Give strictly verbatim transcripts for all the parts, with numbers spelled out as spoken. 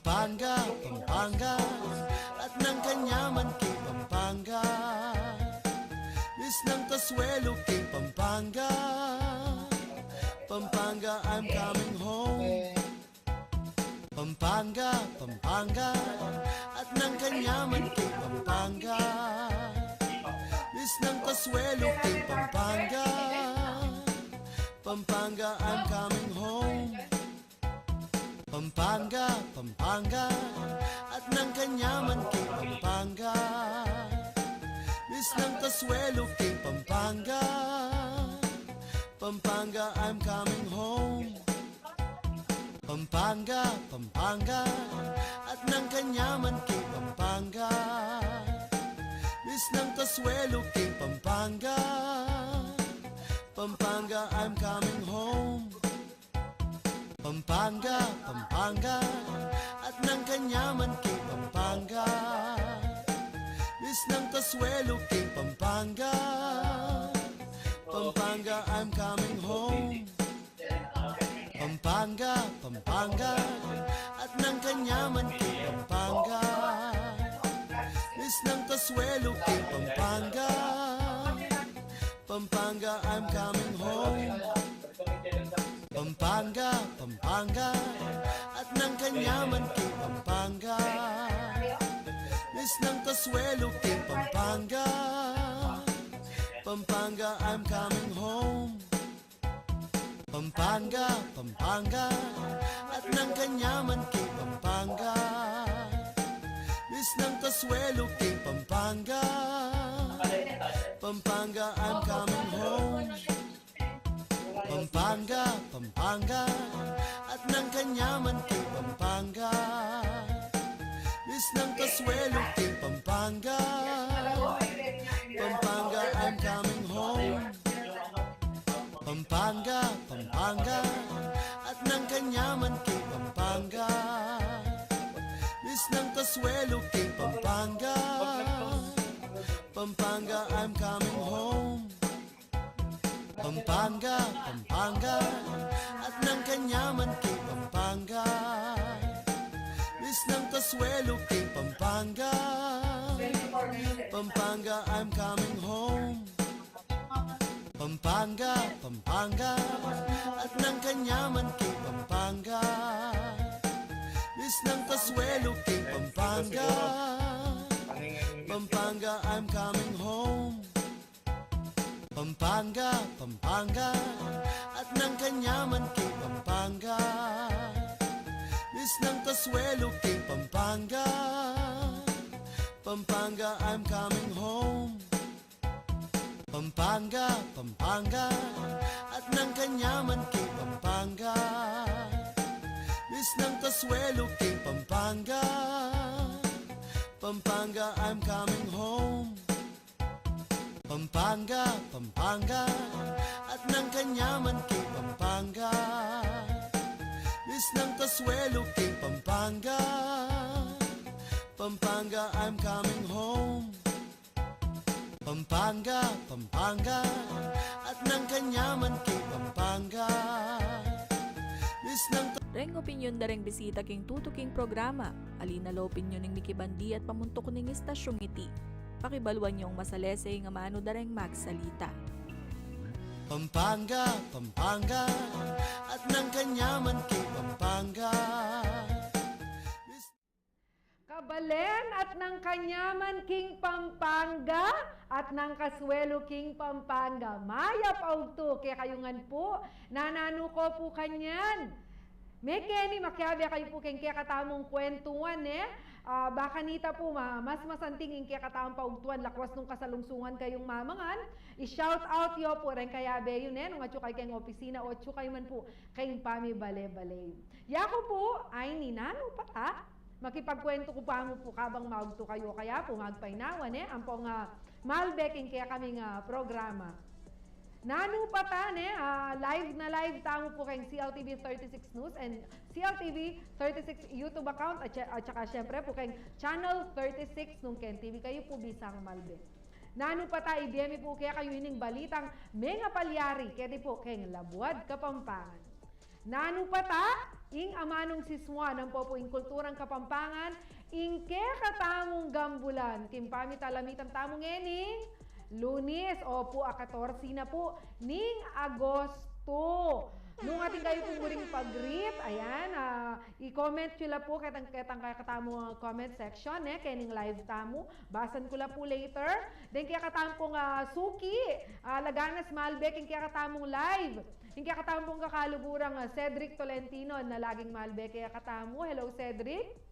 Pampanga, Pampanga, at nang kanyaman king Pampanga. Miss ng Consuelo king Pampanga. Pampanga, I'm coming home. Pampanga, Pampanga, at nang kanyaman king Pampanga. Miss ng Consuelo king Pampanga. Pampanga, I'm coming home. Pampanga, Pampanga, at nang kanyaman king Pampanga. Miss ng Consuelo king Pampanga. Pampanga, I'm coming home. Pampanga, Pampanga, at nang kanyaman king Pampanga. Miss ng Consuelo king Pampanga. Pampanga, I'm coming home. Pampanga, Pampanga, at nang kanyaman king Pampanga. Miss ng Consuelo king Pampanga. Pampanga, I'm coming home. Pampanga, Pampanga, at nang kanyaman king Pampanga. Miss ng Consuelo king Pampanga. Pampanga, I'm coming home. Pampanga, Pampanga, at nang kanyaman king Pampanga. Miss ng Consuelo king Pampanga. Pampanga, I'm coming home. Pampanga, Pampanga, at nang kanyaman king Pampanga. Miss ng Consuelo king Pampanga. Pampanga, I'm coming home. Pampanga, Pampanga, at nang kanyaman king Pampanga. Miss ng Consuelo king Pampanga. Pampanga, I'm coming home. Pampanga, Pampanga, at nang kanyaman king Pampanga. Miss ng Consuelo king Pampanga. Pampanga, I'm coming home. Pampanga, Pampanga, at nang kanyaman king Pampanga. Miss ng Consuelo king Pampanga. Pampanga, I'm coming home. Pampanga, Pampanga, at nang kanyaman king Pampanga. Miss ng Consuelo king Pampanga. Pampanga, I'm coming home. Pampanga, Pampanga, at nang kanyaman king Pampanga. Miss ng Consuelo king Pampanga. Pampanga, I'm coming home. Pampanga, Pampanga, at nang kanyaman king Pampanga. Miss ng Consuelo king Pampanga. Pampanga, I'm coming home. Pampanga, Pampanga, at nang kanyaman king Pampanga. Miss ng Consuelo king Pampanga. Pampanga, I'm coming home. Pampanga, Pampanga, at nang kanyaman king Pampanga. Miss ng Reng opinyon da reng bisita king tutuking programa. Ali na la opinyon ning mikibandiat pamuntuk ning istasyung iti, pakibaluan yung masalese ing amanu da reng magsalita. Pampanga, Pampanga, at nang kanyaman king Pampanga. Kabalen, at nang kanyaman king Pampanga, at nang Consuelo king Pampanga. Mayap a ugtu kekayu ngan pu. Nananu ko pu kanyan? Mekeni makiabe kayu pu keng kekatamung kwentuan, e. Ah, bakanita pu, ma-, mas masanting ing kekatamung paugtuan, lakwas nung kasalungsungan kayung mamangan. I-shout out yu pu reng kayabe yu, ne, nung atyu kayu keng opisina o atyu kayu man pu keng pamibale-bale yu. Yaku pu, ay ni nanu pa ta, makipagkwentu ku pa mu pu kabang maugtu kayu, kaya pu magpainawa, ne, ampong, ah, malbe king kekaming, ah, programa. Nanu pa ta, ne, ah, live na live tamu pu keng C L T V thirty-six News and C L T V thirty-six YouTube account at, at saka syempre pu keng Channel thirty-six nung keng T V kayu pu bisang malbe. Nanu pa ta, ibie mi pu kekayu ining balitang mengapalyari keti pu keng Labuad Kapampangan. Nanu pa ta, ing amanung sisuan, ampo pu ing kulturang Kapampangan, ing kekatamung gambulan, king pamitalamitan tamu ngening Lunes, opu, a katorse na pu ning Agosto. Nung atin kayu pung muring pag-greet, ayan, ah, i-comment yu la pu ketang, ketang kekatamung, ah, comment section, e, kening live tamu. Basan ku la pu later. Deng kekatamung, ah, suki, ah, laganas malbe king kekatamung live. Ing kekatamung kakalugurang, ah, Cedric Tolentino, na laging malbe kekatamu. Hello, Cedric.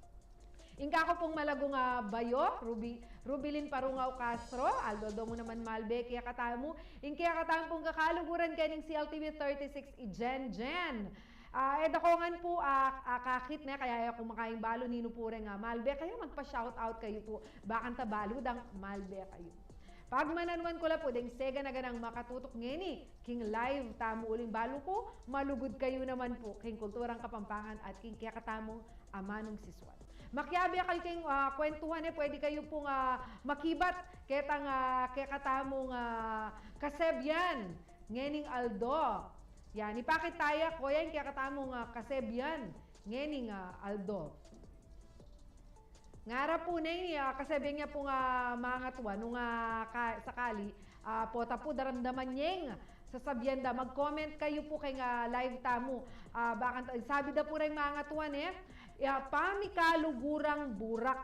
Ing kaku pung malagung, ah, bayo, Ruby, Rubilin Parungao Castro, aldo-aldo mu naman malbe kekatamu. Ing kekatamung kakaluguran kening C L T V thirty-six, i Jen Jen. Ah, e da ko ngan pu, ah, ah, akakit ne, kaya e ku makaimbalu ninu pu reng, ah, malbe kayu, magpa-shout out kayu pu. Bakanta balu dang malbe kayu. Pagmananuan ku la pu deng segana-ganang makatutuk ngeni king live tamu, uling balu ku malugud kayu naman pu king kulturang Kapampangan at king kekatamung amanung sisuan. Makiabe kayu king, ah, kwentuhan, e, pwede kayu pung, ah, makibat ketang, ah, kekatamung, ah, kasebian ngening aldo. Yan, ipakit taya, kuya, ing kekatamung, ah, kasebian ngening, ah, aldo. Ngara pu neng, ah, kasebian ya pung, ah, mangatua, nung, ah, ka-, sakali, ah, pota pu daramdaman yeng sasabian da, mag-comment kayu pu keng, ah, live tamu. Ah, bakanta, sabi da pu reng mangatua ne, ya, pamikalugurang burak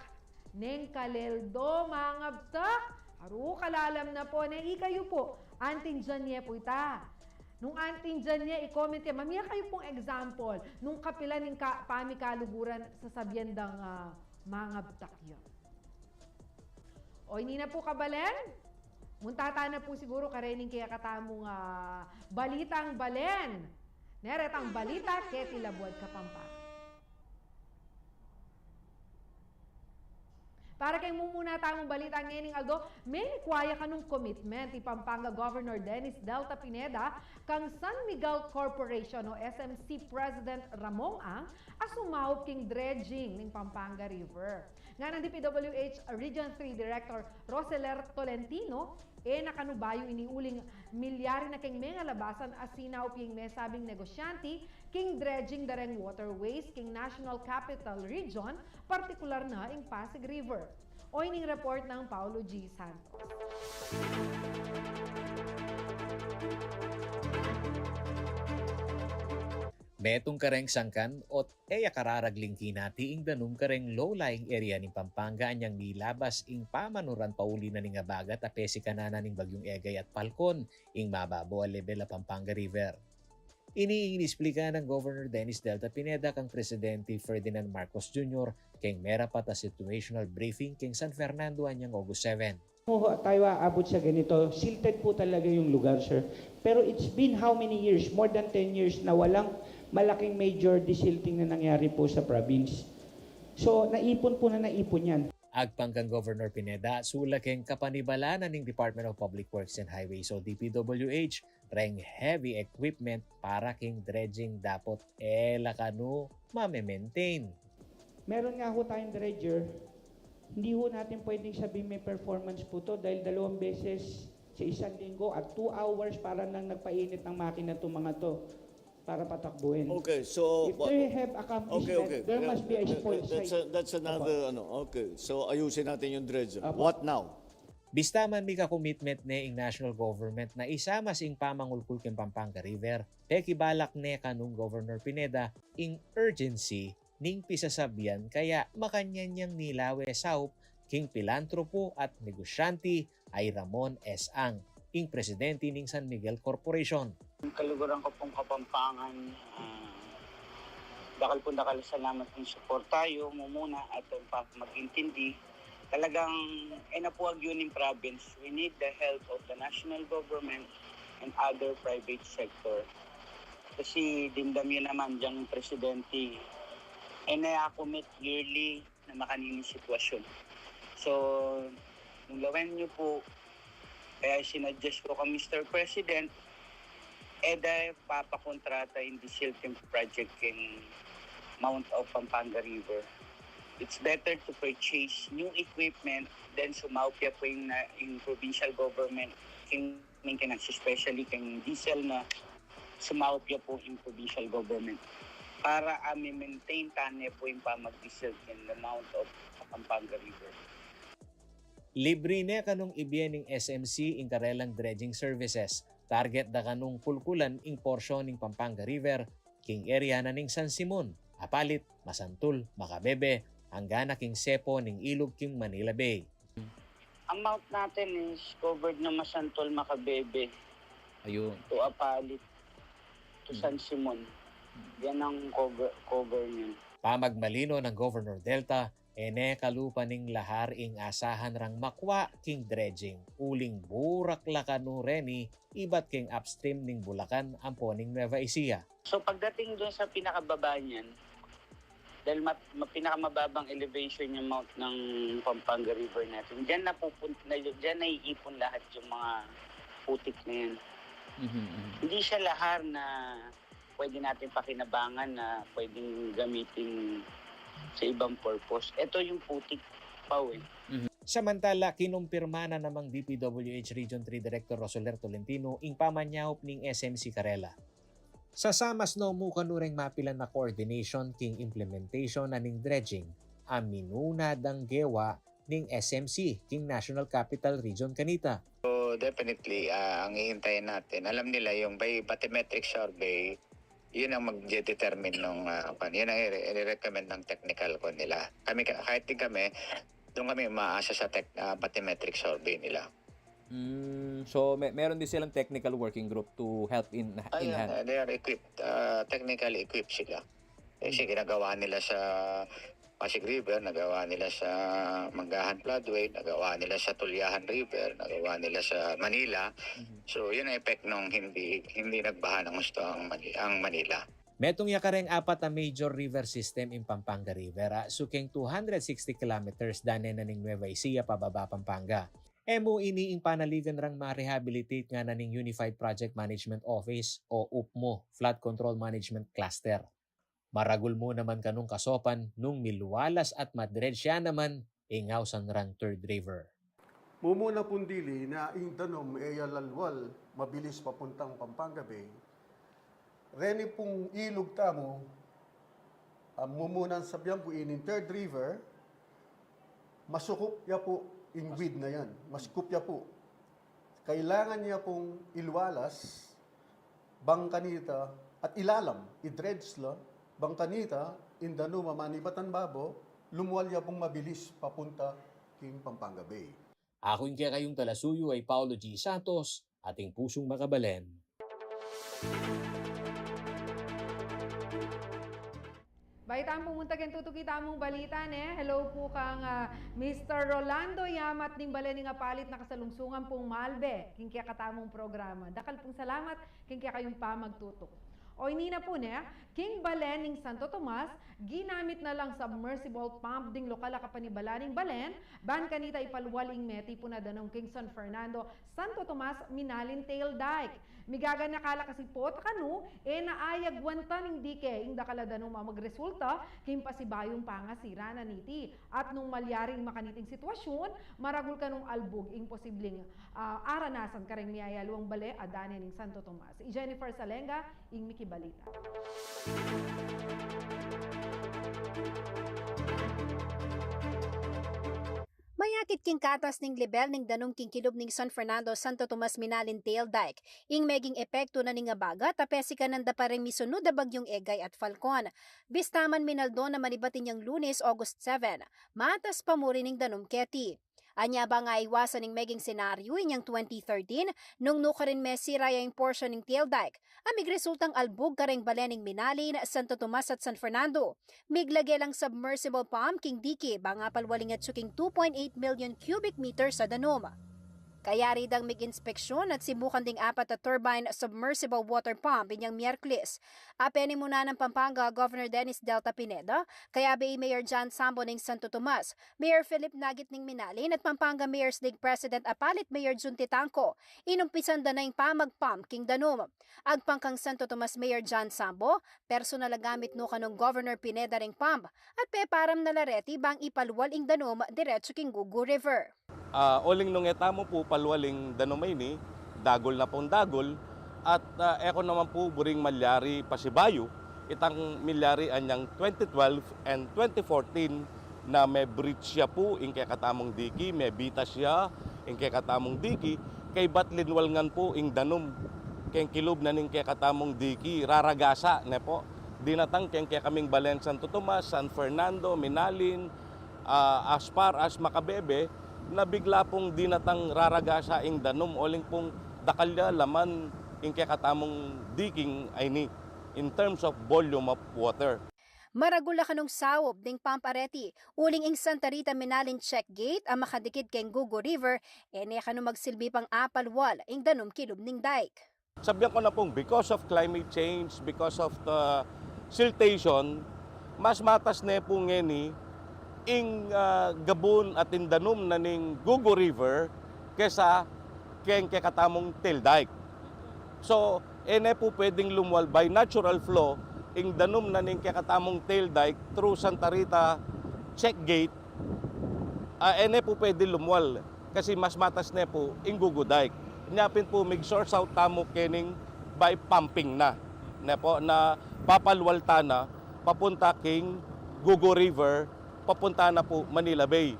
neng kaleldo, mangabtak. Aru, kalalam na pu ne, ikayu pu, antindian ye pu ita. Nung antindian ye, i-comment ye. Mamie kayu pung example nung kapilan ning ka-, pamikaluguran sasabian dang, ah, mangabtak ya. O, ini na pu, kabalen. Munta ta na pu siguru karening kekatamung, ah, balitang balen. Ne, retang balita keti Labuad Kapampangan. Para keng mumuna tamung balita ngening aldo, menikwa ya kanung commitment i Pampanga Governor Dennis Delta Pineda kang San Miguel Corporation o S M C President Ramon Ang a sumaup king dredging ning Pampanga River. Ngana nang D P W H Region three Director Roseler Tolentino, e na kanu bayu ini uling milyari na keng mengalabasan a sinaup ya ing mesabing negosyante king dredging da reng waterways king National Capital Region, partikular na ing Pasig River. O ining report nang Paulo G Santos. Metung kareng sangkan ot e ya kararagling kinati ing danum kareng low-lying area ning Pampanga anyang milabas ing pamanuran pauli na ning abagat a pesikanan na ning Bagyung Egay at Falcon ing mababo a lebel a Pampanga River. Ini ing inisplika nang Governor Dennis Delta Pineda kang Presidente Ferdinand Marcos Junior keng merapat a situational briefing keng San Fernando anyang August seven. Ho tayo aabot sa ganito, silted po talaga yung lugar, sir. Pero it's been how many years? More than ten years na walang malaking major desilting na nangyari po sa province. So, naipon po na naipon yan. Agpang kang Governor Pineda, sula keng kapanibalanan ning Department of Public Works and Highways o D P W H reng heavy equipment para king dredging dapot e la kanu mame-maintain. Meron nga ho tayong dredger, hindi ho natin pwedeng sabihin may performance po to dahil dalawang beses sa isang linggo at two hours para nang nagpainit ng makina to, mga to, para patakbuhin. Okay, so, if they have accomplishment, okay, okay, there must be a spoil site. That's a, that's another, ano, okay. So, ayusin natin yung dredger. Apo. What now? Bista man mika-commitment ne ing national government na isamas ing pamangulkul king Pampanga River, pekibalak ne kanung Governor Pineda ing urgency ning pisasabian kaya makanyan yang nilawe saup king pilantropo at negosyante a i Ramon S. Ang, ing presidente ning San Miguel Corporation. Kaluguran ku pung Kapampangan, ah, dakal pung dakal a salamat king suporta yu mumuna at ing pamag-intindi. Talagang e na pu agyu ning province. We need the help of the national government and other private sector. Kasi dimdam yu naman dyang presidente, e na ya commit yearly na makanini sitwasyon. So, nung lawen yu pu, kaya sinuggest ku kang Mister President, e da papakontrata ing desilting project king mouth of Pampanga River. It's better to purchase new equipment than sumaup ya pu ing, na, ing provincial government king maintenance, especially king diesel na Sumaup ya pu ing provincial government para a mi-maintain tane pu ing pamag-desilting amount of Pampanga River. Libre ne kanung ibie ning S M C ing karelang dredging services. Target da kanung kulkulan ing porsyon ning Pampanga River king area na ning San Simon, Apalit, Masantul, Macabebe, angga na king sepo ning ilug king Manila Bay. Ang mouth natin is covered na Masantul, Macabebe, Ayun. to Apalit, to Hmm. San Simon. Yan ang cover, cover niyan. Pamagmalino nang Governor Delta, e ne kalupa ning lahar ing asahan rang makwa king dredging, uling burak la kanu reni ibat king upstream ning Bulacan ampo ning Nueva Ecija. So, pagdating dun sa pinakababa niyan, dahil ma-, ma-, pinakamababang elevation yung mouth ng Pampanga River natin, diyan napupunta, na, diyan naiipon lahat yung mga putik na yan. Mhm, mhm. Hindi siya lahar na pwede natin pakinabangan na pwedeng gamitin sa ibang purpose. Ito yung putik pa, eh. Mhm. Samantala, kinumpirma na namang D P W H Region three Director Rosoler Tolentino ing pamanyaup ning S M C karela. Sasama no mu kanu reng mapilan a coordination king implementation na ning dredging a minuna dang gewa ning S M C king National Capital Region kanita. So, definitely, ah, ang hihintayin natin, alam nila yung by bathymetric survey, yun ang mag-determine nung, ah, kwan, yun ang i-, i-recommend ng technical ko nila. Kami, ka-, kahit din kami, doon kami umaasa sa tech-, ah, bathymetric survey nila. Mm, so, me-, meron din silang technical working group to help in, in Ayun, hand. Ah, they are equipped, ah, technically equipped sila. Kasi Hmm. ginagawa nila sa Pasig River, nagawa nila sa Manggahan Floodway, nagawa nila sa Tulyahan River, nagawa nila sa Manila. Mhm. So, yun ang effect nung hindi, hindi nagbaha ng husto ang Mani-, ang Manila. Metung ya kareng apat a major river system ing Pampanga River, a, suking two hundred sixty kilometers dane na ning Nueva Ecija pababa Pampanga. E mu ini ing panaligan rang ma-rehabilitate ngana ning Unified Project Management Office o UPMO, Flood Control Management Cluster. Maragul mu naman kanung kasopan nung milwalas at madredge ya naman ing ausan rang Third River. Mumuna pung dili na ing danum e ya lalwal mabilis papuntang Pampanga Bay. Reni pung ilug tamu, ah, mumuna sabyan ku ining Third River, masukup ya pu ing width na yan. Masukup ya pu. Kailangan ya pung ilwalas, bang kanita, at ilalam, i-dredge la, bang kanita, ing danum a manibatan babo, lumwal ya pung mabilis papunta king Pampanga Bay. Aku ing kekayung talasuyu ay Paulo G Santos, ating pusung makabalen. Bayu tamu pumunta king tutuki tamung balita, ne? Hello pu kang, ah, Mister Rolando Yamat ning balen ning Apalit, nakasalungsungan pung malbe king kekatamung programa. Dakal pung salamat king kekayung pamagtutuk. O ini na pu, ne, king balen ning Santo Tomas, ginamit na lang submersible pump ding lokal a kapanibalan ning balen, ban kanita ipalwal ing metipunan a danum king San Fernando, Santo Tomas, Minalin Tail Dike. Migaganaka la kasi pu, ta kanu, e na ayagwantan ning dike ing dakal a danum a magresulta king pasibayung pangasira na niti. At nung malyaring makaniting sitwasyun, maragul kanung albug ing posibleng, ah, aranasan kareng miyayaluang bale a dane ning Santo Tomas. I Jennifer Salenga ing mikibalita. Mayakit king katas ning lebel ning danum king kilub ning San Fernando, Santo Tomas, Minalin Tail Dike ing meging epektu na ning abaga, ta pesikanan da pa reng misunu da Bagyung Egay at Falcon. Bista man minaldo na manibat inyang Lunes, August seven, matas pa mu rin ing danum keti. Anya, bang aiwasan ing meging senaryu inyang twenty thirteen, nung nukarin mesira ya ing porsyon ning Tail Dike a migresultang albug kareng balen ning Minalin, Santo Tomas at San Fernando, miglage lang submersible pump king dike bang apalwal ing atsu king two point eight million cubic meters a danum. Kayari dang mig-inspeksyun at simukan ding apat a turbine submersible water pump inyang Miyerkules. Apeni mu na ning Pampanga Governor Dennis Delta Pineda, kayabe i Mayor John Sambo ning Santo Tomas, Mayor Philip Nagit ning Minalin at Pampanga Mayors League President Apalit Mayor Jun Titangco, inumpisan da na ing pamag-pump king danum. Agpang kang Santo Tomas Mayor John Sambo, personal a gamit no kanung Governor Pineda ring pump at peparam na la reti bang ipalwal ing danum diretsu king Gugu River. Ah, uling nung e tamu pu palwal ing danum a ini, dagul na pung dagul, At, ah, e ku naman pu buring malyari pasibayu itang milyari anyang twenty twelve and twenty fourteen na me-breach ya pu ing kekatamung diki, mebitas ya ing kekatamung diki, kaybat linwal ngan pu ing danum keng kilub na ning kekatamung diki, raragasa ne pu. Dinatang keng kekaming balen Santo Tomas, San Fernando, Minalin, ah, as far as Macabebe, na bigla pung dinatang raragasa ing danum, uling pung dakal ya laman ing kekatamung diking ayni in terms of volume of water. Maragul a kanung saup ding pump areti, uling ing Santa Rita Minalin check gate a makadikit keng Gugu River, e ne kanu magsilbi pang apalwal ing danum kilub ning dike. Sabian ku na pung because of climate change, because of the siltation, mas matas ne pu ngeni ing, ah, gabun at ing danum na ning Gugu River kesa keng kekatamung tail dike. So, e ne pu pwedeng lumwal by natural flow ing danum na ning kekatamung tail dike through Santa Rita check gate. Ah, e ne pu pwede lumwal kasi mas matas ne pu ing Gugu dike. Nya pin pu mig-source out tamu kening by pumping na, ne pu, na papalwal ta na papunta king Gugu River, papunta na pu Manila Bay.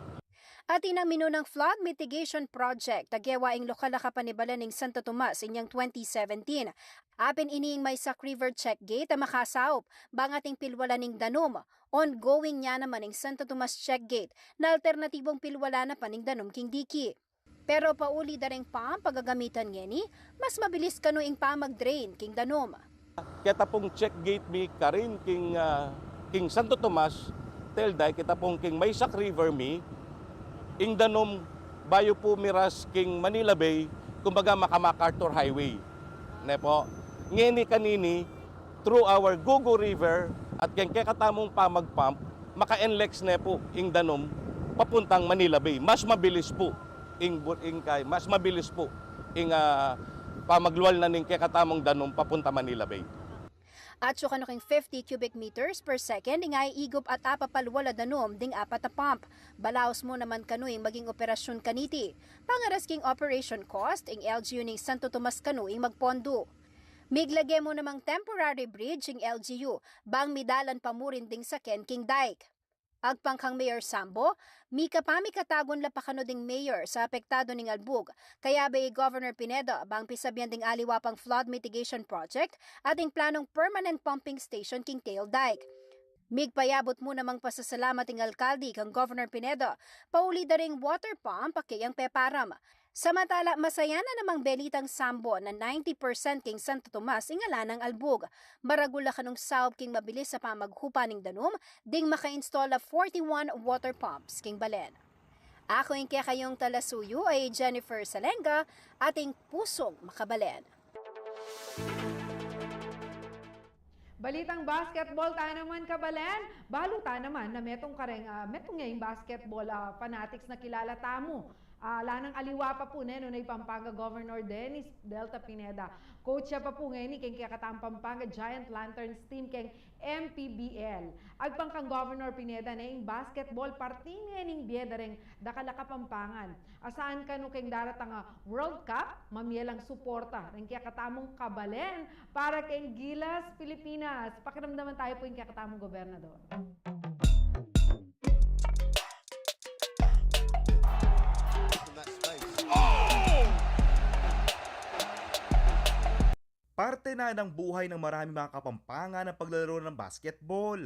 Atin a minunang flood mitigation project a gewa ing lokal a kapanibalan ning Santo Tomas inyang twenty seventeen. Apin ini ing Maysak River check gate a makasaup bang ating pilwalan ning danum. Ongoing ne naman ing Santo Tomas check gate na alternatibong pilwalan na pa ning danum king diki. Pero pauli da reng pump a gagamitan ngeni, mas mabilis kanu ing pamag-drain king danum. Keta pung check gate mi karin king, ah, king Santo Tomas, tail dike, keta pung king Maysak River mi, ing danum bayu pu miras king Manila Bay, kumbaga maka-MacArthur Highway. Ne pu? Ngeni kanini, through our Gugu River at keng kekatamung pamag-pump, maka-NLEX ne pu ing danum papuntang Manila Bay. Mas mabilis pu ing bu-, ing kay, mas mabilis pu ing, ah, pamaglwal na ning kekatamung danum papunta Manila Bay. Atsu kanu king fifty cubic meters per second ing aigup at apapalwal a danum ding apat a pump. Balaus mu naman kanu ing maging operasyun kaniti. Pangaras king operation cost, ing L G U ning Santo Tomas kanu ing magpondo. Miglage mu namang temporary bridge ing L G U, bang midalan pa mu rin ding saken king dike. Agpang kang Mayor Sambo, mikapamikatagun la pa kanu ding mayor sa apektadu ning albug, kayabe i Governor Pineda bang pisabian ding aliwa pang flood mitigation project at ing planung permanent pumping station king tail dike. Migpayabut mu namang pasasalamat ing alkalde kang Governor Pineda, pauli da ring water pump a keyang peparam. Samantala, masaya na namang belitang Sambo na ninety percent king Santo Tomas ing ala nang albug. Maragul a kanung saup king mabilis a pamaghupa ning danum, ding maka-install a forty-one water pumps king balen. Aku ing kekayung talasuyu ay Jennifer Salenga, ating pusung makabalen. Balitang basketball ta naman, kabalen. Balu ta naman na metung kareng, ah, metung ya ing basketball, ah, fanatics na kilala tamu. Ah, ala nang aliwa pa pu, ne, nung i Pampanga Governor Dennis Delta Pineda. Coach ya pa pu ngeni keng kekatamung Pampanga Giant Lanterns team keng M P B L. Agpang kang Governor Pineda, ne, ing basketball parti ngeni ning bie da reng dakal a Kapampangan. Asan kanu keng daratang a World Cup, mamie lang suporta reng kekatamung kabalen para keng Gilas Pilipinas. Pakiramdaman tayu pu ing kekatamung gobernador. Parte na ng buhay ng maraming mga Kapampangan ang paglalaro ng basketball.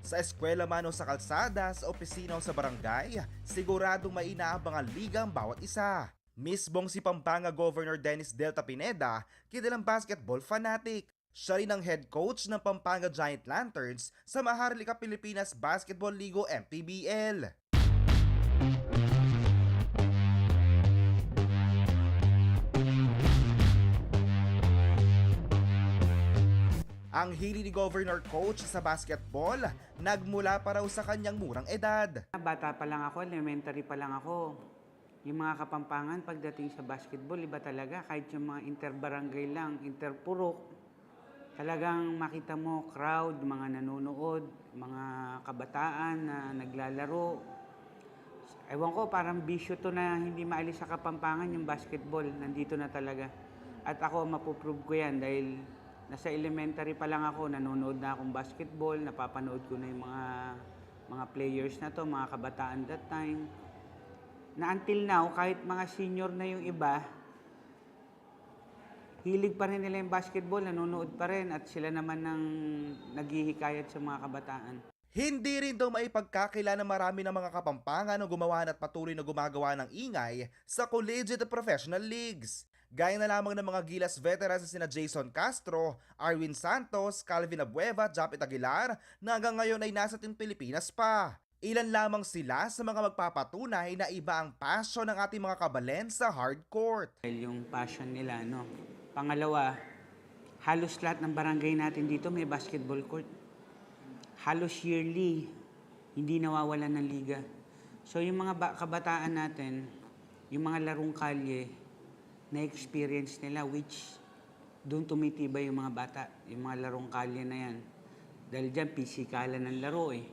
Sa eskwela man o sa kalsada, sa opisina o sa barangay, siguradong may inaabang ang liga ang bawat isa. Mismong si Pampanga Governor Dennis Delta Pineda, kilalang basketball fanatic. Siya rin ang head coach ng Pampanga Giant Lanterns sa Maharlika Pilipinas Basketball League o M P B L. Ang hilig ni Governor Coach sa basketball, nagmula pa raw sa kanyang murang edad. Bata pa lang ako, elementary pa lang ako, yung mga Kapampangan pagdating sa basketball, iba talaga. Kahit yung mga inter-barangay lang, inter-purok, Talagang makita mo, crowd, mga nanonood, mga kabataan na naglalaro. Ewan ko, parang bisyo 'to na hindi maalis sa Kapampangan, yung basketball. Nandito na talaga. At ako, mapu-prove ko 'yan dahil nasa elementary pa lang ako, nanonood na akong basketball, napapanood ko na yung mga, mga players na 'to, mga kabataan that time. Na until now, kahit mga senior na yung iba, hilig pa rin nila yung basketball, nanonood pa rin, at sila naman ang naghihikayat sa mga kabataan. Hindi rin daw maipagkakila na marami ng mga Kapampangan ang gumawa na at patuloy na gumagawa ng ingay sa collegiate at professional leagues. Gaya na lamang ng mga Gilas veterans na sina Jason Castro, Arwin Santos, Calvin Abueva, Japet Aguilar, na hanggang ngayon ay nasa Team Pilipinas pa. Ilan lamang sila sa mga magpapatunay na iba ang passion ng ating mga kabalen sa hard court. Dahil yung passion nila, no? Pangalawa, halos lahat ng barangay natin dito may basketball court. Halos yearly, hindi nawawalan ng liga. So, yung mga ba-, kabataan natin, yung mga larong kalye, na-experience nila, which doon tumitibay yung mga bata, yung mga larong kalye na yan. Dahil dyan, pisikalan ng laro eh.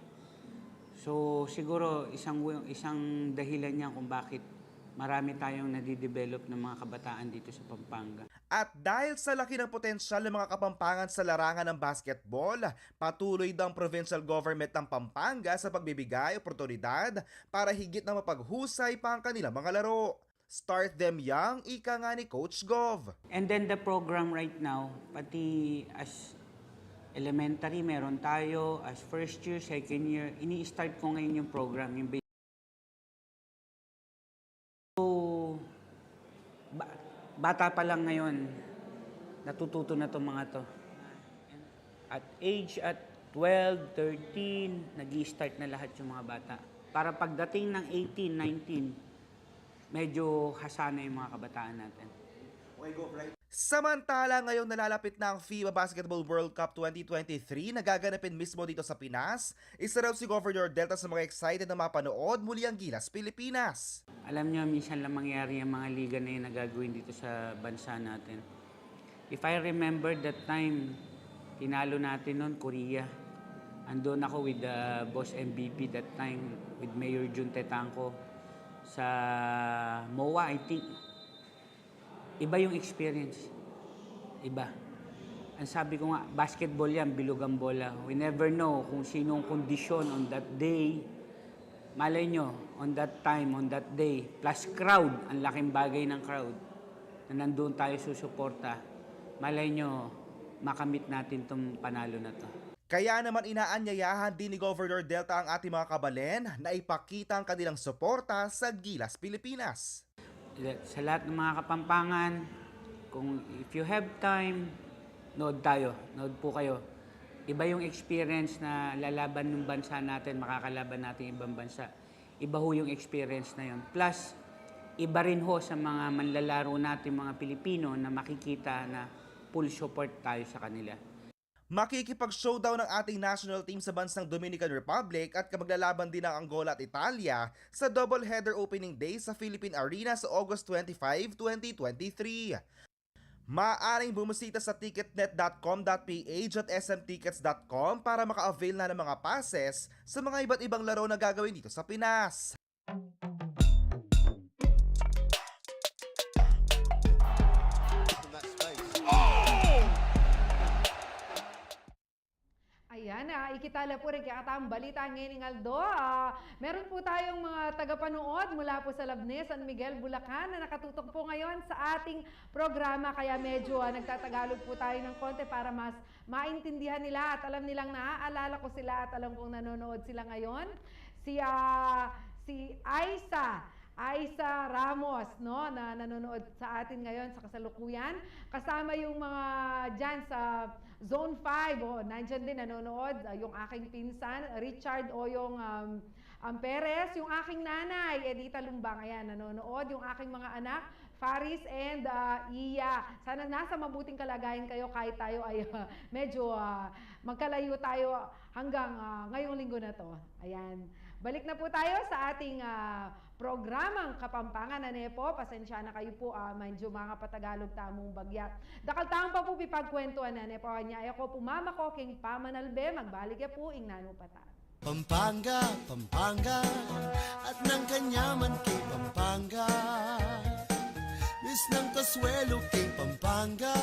So, siguro isang, isang dahilan yan kung bakit marami tayong nadidevelop ng mga kabataan dito sa Pampanga. At dahil sa laki ng potensyal ng mga Kapampangan sa larangan ng basketball, patuloy daw ang provincial government ng Pampanga sa pagbibigay oportunidad para higit na mapaghusay pa ang kanilang mga laro. Start them young, ika nga ni Coach Gov. And then the program right now, pati as elementary meron tayo, as first year, second year, ini-start ko ngayon yung program, yung ba-, ba-, bata pa lang ngayon, natututo na 'tong mga 'to. At age at twelve, thirteen, nag-i-start na lahat yung mga bata. Para pagdating ng eighteen, nineteen, medyo hasa na yung mga kabataan natin. Samantala, ngayong nalalapit na ang FIBA Basketball World Cup twenty twenty-three na gaganapin mismo dito sa Pinas, isa raw si Governor Delta sa mga excited na mapanood muli ang Gilas Pilipinas. Alam nyo, minsan lang mangyari ang mga liga na yun na gagawin dito sa bansa natin. If I remember that time, tinalo natin noon Korea. Andun ako with the boss M V P that time, with Mayor Jun Tetangco sa MOA, I think. Iba yung experience. Iba. Ang sabi ko nga, basketball yan, bilog ang bola. We never know kung sinong kondisyon on that day. Malay nyo, on that time, on that day, plus crowd, ang laking bagay ng crowd na nandun tayo susuporta. Malay nyo, makamit natin 'tong panalo na 'to. Kaya naman inaanyayahan din ni Governor Delta ang ating mga kabalen na ipakita ang kanilang suporta sa Gilas Pilipinas. Sa lahat ng mga Kapampangan, kung if you have time, nood tayo, nood po kayo. Iba yung experience na lalaban ng bansa natin, makakalaban natin ibang bansa. Iba ho yung experience na yun. Plus, iba rin ho sa mga manlalaro natin, mga Pilipino, na makikita na full support tayo sa kanila. Makikipag-showdown ang ating national team sa bansang Dominican Republic at maglalaban din ng Angola at Italia sa doubleheader opening day sa Philippine Arena sa August twenty-five, twenty twenty-three. Maaaring bumisita sa ticketnet dot com dot ph at S M tickets dot com para maka-avail na ng mga passes sa mga iba't ibang laro na gagawin dito sa Pinas. Ayan, ah, ikit ta la pu ring kekatang balita ngening aldo. Ah, meron po tayong mga tagapanood mula po sa Labnes, San Miguel, Bulacan na nakatutok po ngayon sa ating programa. Kaya medyo, ah, nagtatagalog po tayo ng konti para mas maintindihan nila at alam nilang naaalala ko sila at alam kong nanonood sila ngayon. Si, ah, si Aisa, Aisa Ramos, no, na nanonood sa atin ngayon sa kasalukuyan. Kasama yung mga dyan sa Zone five, oh, nandyan din nanonood, ah, yung aking pinsan, Richard Oyong, um, um, Perez, yung aking nanay, Edita Lumbang, ayan, nanonood, yung aking mga anak, Faris and, ah, Iya. Sana nasa mabuting kalagayan kayo kahit tayo ay, ah, medyo, ah, magkalayo tayo hanggang, ah, ngayong linggo na 'to. Ayan. Balik na po tayo sa ating, ah, programang Kapampangan, ane po. Pasensya na kayu po, ah, medyo mangapatagalog tamung bagya. Dakal tamu pa po pipagkwentuan, ane po. Anya, e ko pu mamako king pamanalbe, magbalik ya pu ing nanu pa ta. Pampanga, Pampanga, at nang kanyaman king Pampanga. Miss ng kasuelo king Pampanga.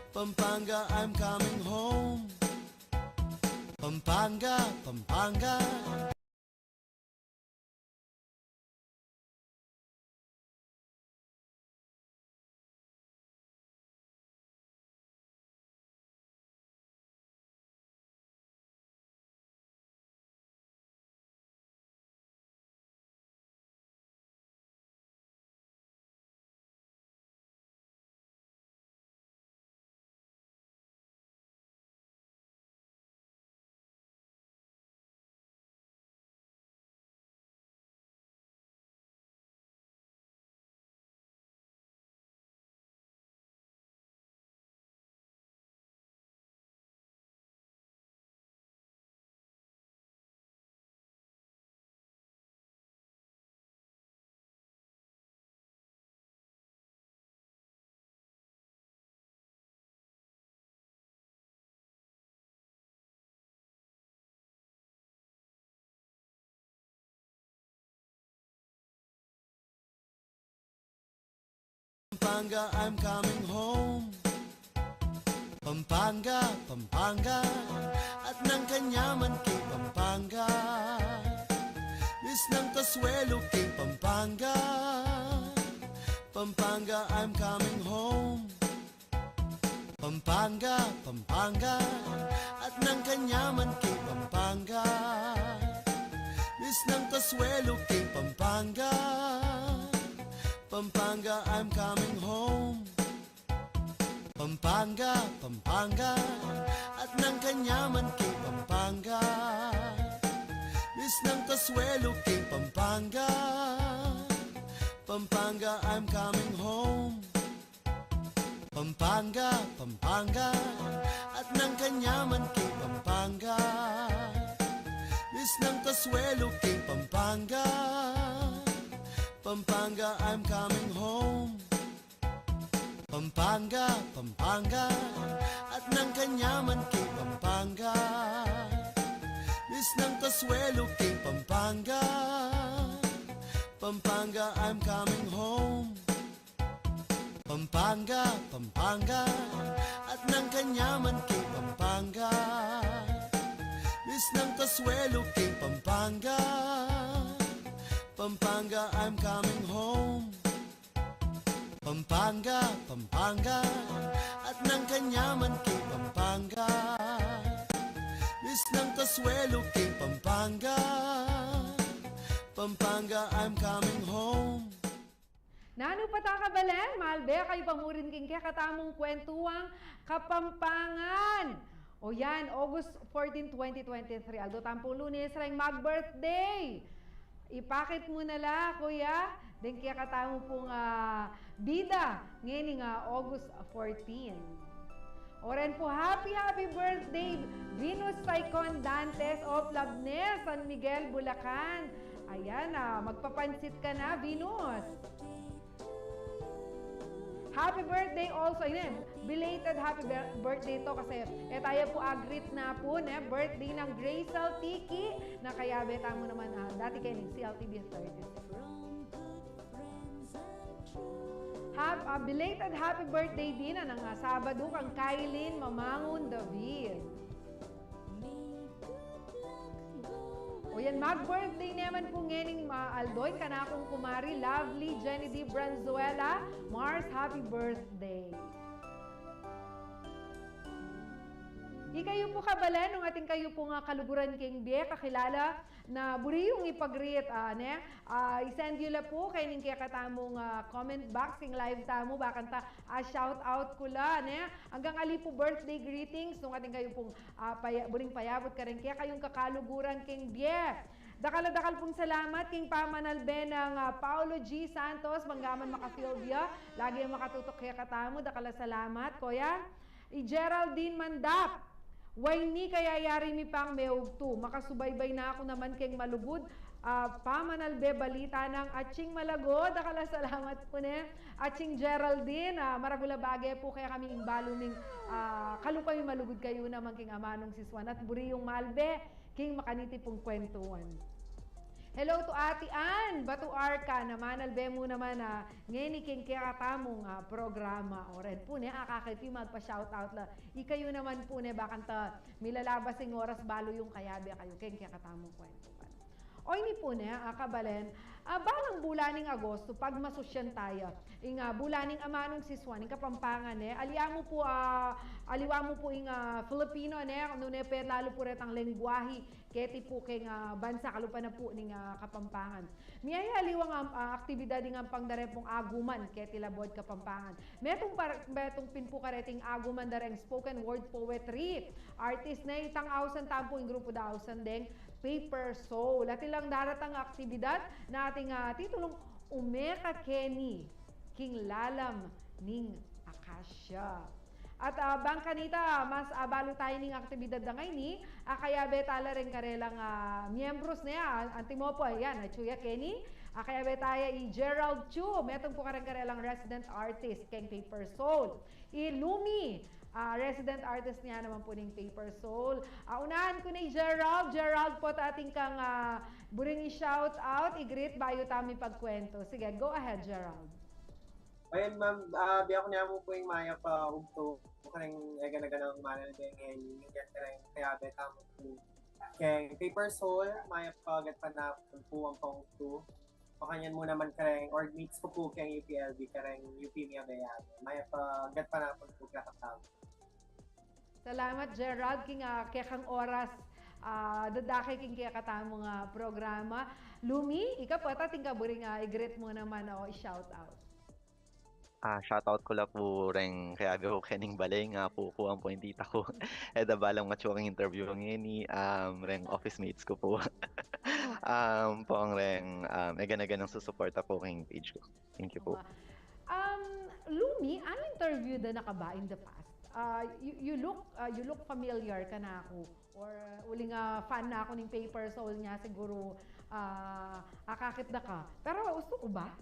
Pampanga, I'm coming home. Pampanga, Pampanga. Pampanga, I'm coming home. Pampanga, Pampanga, at nang kanyaman king Pampanga. Miss ng kasuelo king Pampanga. Pampanga, I'm coming home. Pampanga, Pampanga, at nang kanyaman king Pampanga. Miss ng kasuelo king Pampanga. Pampanga, I'm coming home. Pampanga, Pampanga, at nang kanyaman king Pampanga. Miss ng kasuelo king Pampanga. Pampanga, I'm coming home. Pampanga, Pampanga, at nang kanyaman king Pampanga. Miss ng kasuelo king Pampanga. Pampanga, I'm coming home. Pampanga, Pampanga, at nang kanyaman king Pampanga. Miss ng kasuelo king Pampanga. Pampanga, I'm coming home. Pampanga, Pampanga, at nang kanyaman king Pampanga. Miss ng kasuelo king Pampanga. Pampanga, I'm coming home. Pampanga, Pampanga, at nang kanyaman king Pampanga. Miss ng kasuelo king Pampanga. Pampanga, I'm coming home. Nanu pa ta, kabalen? Malbe kayu pa murin king kekatamung kwentuang Kapampangan. O yan, August fourteen, twenty twenty-three. Aldo tampung Lunes, reng mag-birthday. Ipakit mu na la, kuya, deng kekatamu pung, ah, bida ngening, ah, August fourteen. O ren pu, happy, happy birthday, Venus Saicon Dantes of Labnes, San Miguel, Bulacan. Ayan, ah, magpapansit ka na, Venus. Happy birthday also, ine, belated happy bir-, birthday to kasi e taya pu a-greet na pu, ne, birthday nang Grazel Tiki, na kayabe tamu naman, ah, dati keni C L T V thirty-six. Hap-, ah, belated happy birthday din nang, ah, Sabado kang Kylene Mamangun David. O yan, mag-birthday naman pu ngening, ah, aldo ing kanakung kumari, lovely Jenny D Branzuela. Mars, happy birthday. Ikayu pu, kabalen, nung atin kayu pung, ah, kaluguran king bie, kakilala, na buri yung ipag-greet, ah, ne? Ah, i-send yu la pu keni king kekatamung, ah, comment box king live tamu, bakanta, ah, shout out ku la, ne? Anggang ali pu birthday greetings, nung atin kayu pung, ah, paya-, buring payabut kareng kekayung kakaluguran king bie. Dakal a dakal pung salamat king pamanalbe nang, ah, Paulo G Santos, bang gaman maka-field ya, lagi yang makatutok kekatamu, dakal a salamat, kuya. I Geraldine Mandap, "Wayni, kaya yari mi pang meugtu. Makasubaybay na ku naman keng malugud Ah, pamanalbe balita nang Aching Malagod, dakal a salamat pu ne. Aching Geraldine, ah, maragul a bage pu kekami ing balu ming, ah, kalupa mi malugud kayu naman king amanung sisuan at buri yung malbe king makaniti pung kwentuan. Hello to Ate Ann Batuarca, na manalbe mu naman, ah, ngeni king kekatamung, ah, programa. O ren pu ne, akakit yu magpa-shoutout la. Ikayu naman pu ne, bakanta milalabas ing oras balu yung kayabe kayu king kekatamung kwentuan. O ini pu ne, ah, kabalen, ah, balang bulan ning Agosto, pagmasusyan taya. Ing, ah, bulan ning amanung sisuan ning Kapampangan ne, aliwa mu pu, ah, aliwa mu pu ing, ah, Filipino ne, nune pet lalu pu retang lengguahe, keti pu keng, ah, bansa kalupa na pu ning, ah, Kapampangan. Miyayaliwang, ah, aktibidad ing ampang dare pung aguman, keti labud Kapampangan. Metung par-, metung pin pu kareting aguman dareng spoken word poetry artist ne, itang ausan tampu ing grupu da ausan deng Paper Soul. At ilang daratang aktibidad na ating, ah, titulung Ume Ka Keni king Lalam ning Akasya. At, ah, bang kanita, mas, ah, balu taya ning aktibidad da ngeni, ah, kayabe tala reng karelang, ah, miyembros ne, ah, antimo pu, ayan, ah, Chuya Keni, ah, kayabe taya i Gerald Chu, metung pu kareng karelang resident artist keng Paper Soul. I Lumi, ah, resident artist ne naman pu ning Paper Soul. Ah, unahan ku ne i Gerald. Gerald, pota atin kang, ah, buring i-shout out, i-greet, bayu tamu mipagkwentu. Sige, go ahead, Gerald. Ayan, ma'am, ah, biya ku ne mu pu ing mayap a ugtu kareng eganaganang manalbe ngeni, kareng kayabe tamu pu keng Paper Soul, mayap a gatpanapun pu ampong ugtu. Makanyan mu naman kareng org mates ku pu keng U P L B, kareng U P Mia Bayani. Mayap a gatpanapun pu kekatamu. Salamat, Gerald, king, ah, kekang oras, ah, dadake king kekatamung, ah, programa. Lumi, ika pota atin ka buring, ah, i-greet mu naman o i-shout out. Ah, shoutout ku la pu reng kayabe ku kening bale, ing apu ku ampo ing tita ku. E da balang matsu king interview ngeni, um, reng office mates ku pu. Um, ampong reng, um, eganaganang susuporta pu keng page ku. Thank you pu. Um, Lumi, anu interview da na ka ba in the past? Ah, you, you look, ah, you look familiar kanaku. Or, uh, uling, ah, fan na ku ning Paper Soul, nya siguru, ah, akakit da ka. Pero ustu ku ba?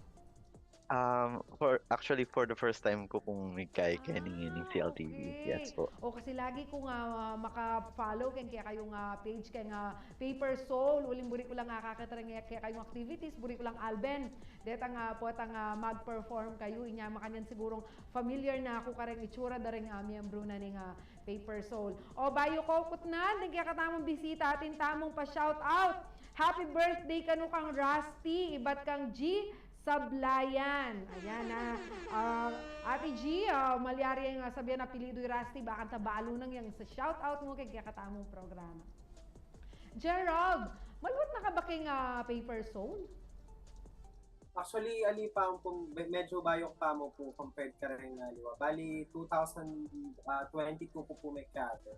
Um, for, actually, for the first time ku pung migkayad keni ning C L T V. Okay. Yes pu. O, kasi lagi kung, ah, maka-follow keng kekayung, ah, page keng, ah, Paper Soul, uling buri ku lang akakit reng kekayung activities, buri ku lang alben. Detang, ah, potang, ah, mag-perform kayu, inya makanyan sigurung familiar na ku kareng itsura da reng, ah, miyembru na ning, ah, Paper Soul. O, bayu ku kutnan deng kekatamung bisita, atin tamung pa-shout out. Happy birthday kanu kang Rusty, ibat kang G Sablayan. Ayan na. Ah, Ate G, ah, malyari yang, ah, sabian apelyidu i Rusty, bakanta balu nang yang sa shout out mu keng kekatamung programa. Gerald, maluat na ka ba keng, ah, Paper Soul? Actually, ali pa mu pu, me-, medyo bayu pa mu pu compared kareng aliwa. Bali, two thousand twenty-two ku pu mekate.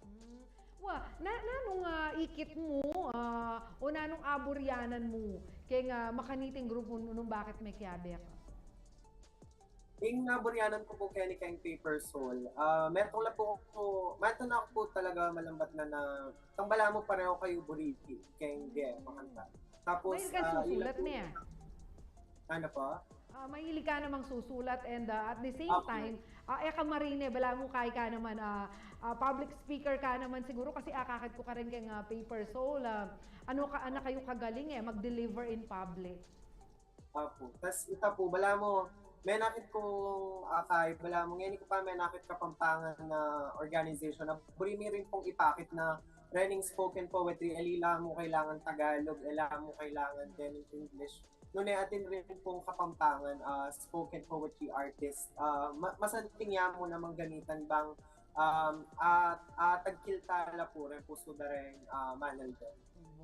Hmm. Wa, na, nanung, ah, ikit mu, ah, o nanung aburyanan mu keng, ah, makaniting grupu nung bakit mekiabe ka? Ing naburyanan ku pu keni keng Paper Soul, ah, metung la pu ku, metung na ku pu talaga malambat na na, kang balamu pareho kayu buri keng ge, makanta. Tapos, Mahilig ka ah, susulat ila pu- ne, ah. Ano po? Ah, mahilig ka namang susulat and, ah, at the same Opo. time, ah, e ka marine, balamu kay ka naman, ah, ah, public speaker ka naman siguro kasi akakit ku kareng keng, ah, Paper Soul, ah, ano ka, ano kayu kagaling e, mag-deliver in public. Apu. Tas ita pu, balamu, menakit kung akay, balamu, ngeni ku pa menakit Kapampangan na organization na buri mi rin pung ipakit na rening spoken poetry, e la mu kailangan Tagalog, e la mu kailangan din English. Nune atin rin pung Kapampangan, ah, spoken poetry artist. Ah, ma-, masanting ya mu namang ganitan bang, um, at, at tagkilala pu rin pu suda rin, ah, manalbe.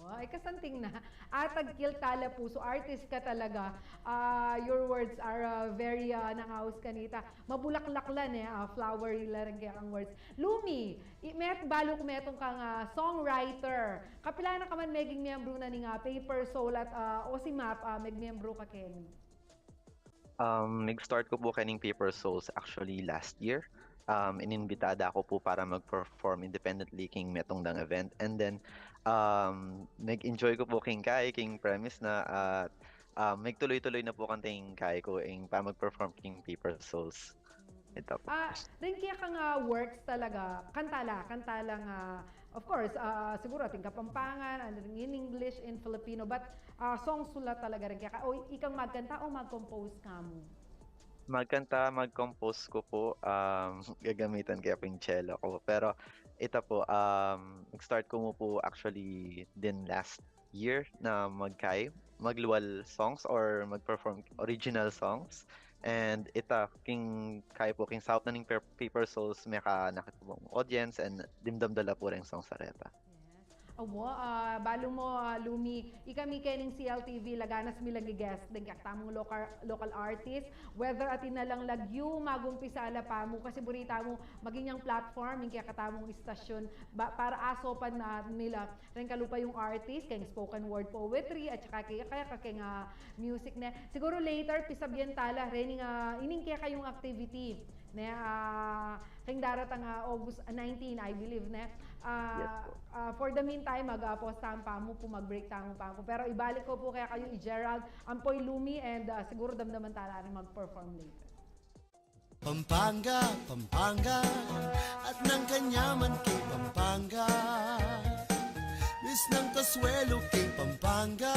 Wa, e, kasanting na. Atagkilala pu, so artist ka talaga. Ah, your words are, ah, very, ah, nangaus kanita. Mabulaklak la ne, ah, flowery la reng kekang words. Lumi, i-, met, balu ku metung kang, ah, songwriter. Kapilan na ka man meging miyembru na ning, ah, Paper Soul at, ah, o si Map, ah, megmiyembru ka keni? Um, nag-start ku pu kening Paper Souls actually last year. um, inimbitada ku pu para mag-perform independently king metung dang event. And then, um, nag-enjoy ku pu king kay, king premise na, at, um, magtuloy-tuloy na pu kanting kay ku ing pamag-perform king Paper Souls. Ita pu. Ah, ring kekang, ah, works talaga, kanta la, kanta la nga, of course, ah, siguro atin Kapampangan, and ring in English, in Filipino, but, ah, songs la talaga ring keka, o ikang magkanta o mag-compose ka mu? Magkanta, mag-compose ku pu, um, gagamitan ke pu ing cello ku. Pero ita pu, um, nag-start ku mu pu actually din last year na magkay, maglual songs or mag-perform original songs. And ita, king kay pu, king saup na ning Per-, Paper Souls, meka nakit pu audience and dimdam da la pu ring songs a reta. Yes. Awa, ah, balu mu, ah, Lumi, ikami keni ning C L T V, laganas mi lagi guest deng kekatamung local, local artist. Whether atin na lang lagyu, mag-umpisa la pamu, kasi buri tamu maging yang platform ing kekatamung istasyon ba, para asopan na nila ring kalupayung artist, keng spoken word poetry, at saka keng, keng, keng, ah, music ne. Siguro later, pisabyan tala, rening, ah, ining kekayung activity ne, ah, keng daratang, ah, August nineteen, I believe, ne. Ah, Yes po. Ah, for the meantime, mag, ah, pause tamu pamu pu, mag-break tamu pamu pu. Pero ibalik ku pu kekayu i Gerald, ampo i Lumi, and, ah, siguro damdaman tala ring mag-perform later. Pampanga, Pampanga, at nang kanyaman king Pampanga. Bis nang kasuelo king Pampanga.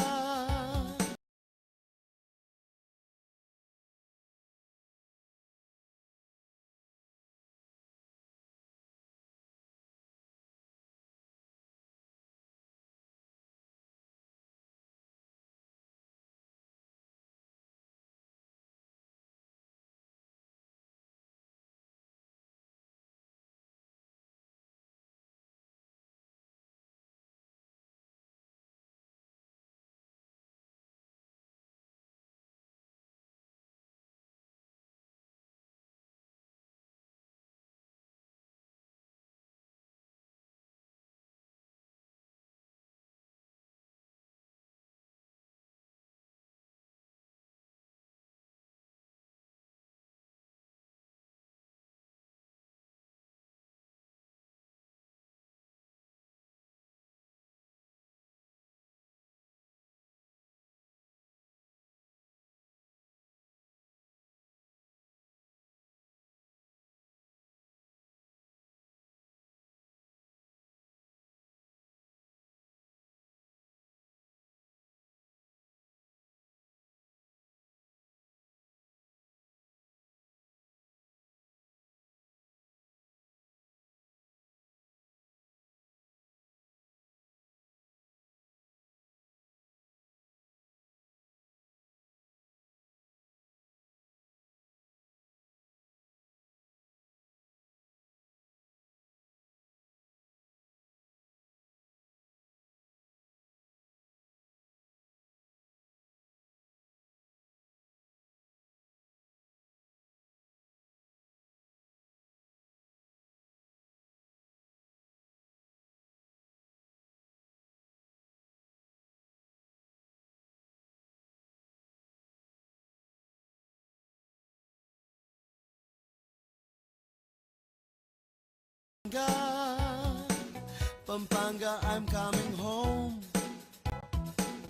Pampanga, I'm coming home.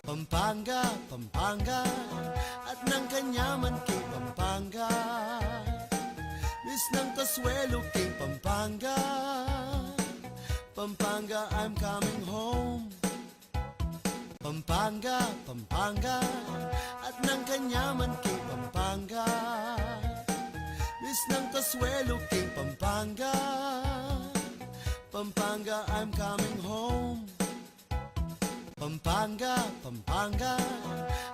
Pampanga, Pampanga, at nang kanyaman king Pampanga. Bis nang kasuelo king Pampanga. Pampanga, I'm coming home. Pampanga, Pampanga, at nang kanyaman king Pampanga. Bis nang kasuelo king Pampanga. Pampanga, I'm coming home. Pampanga, Pampanga,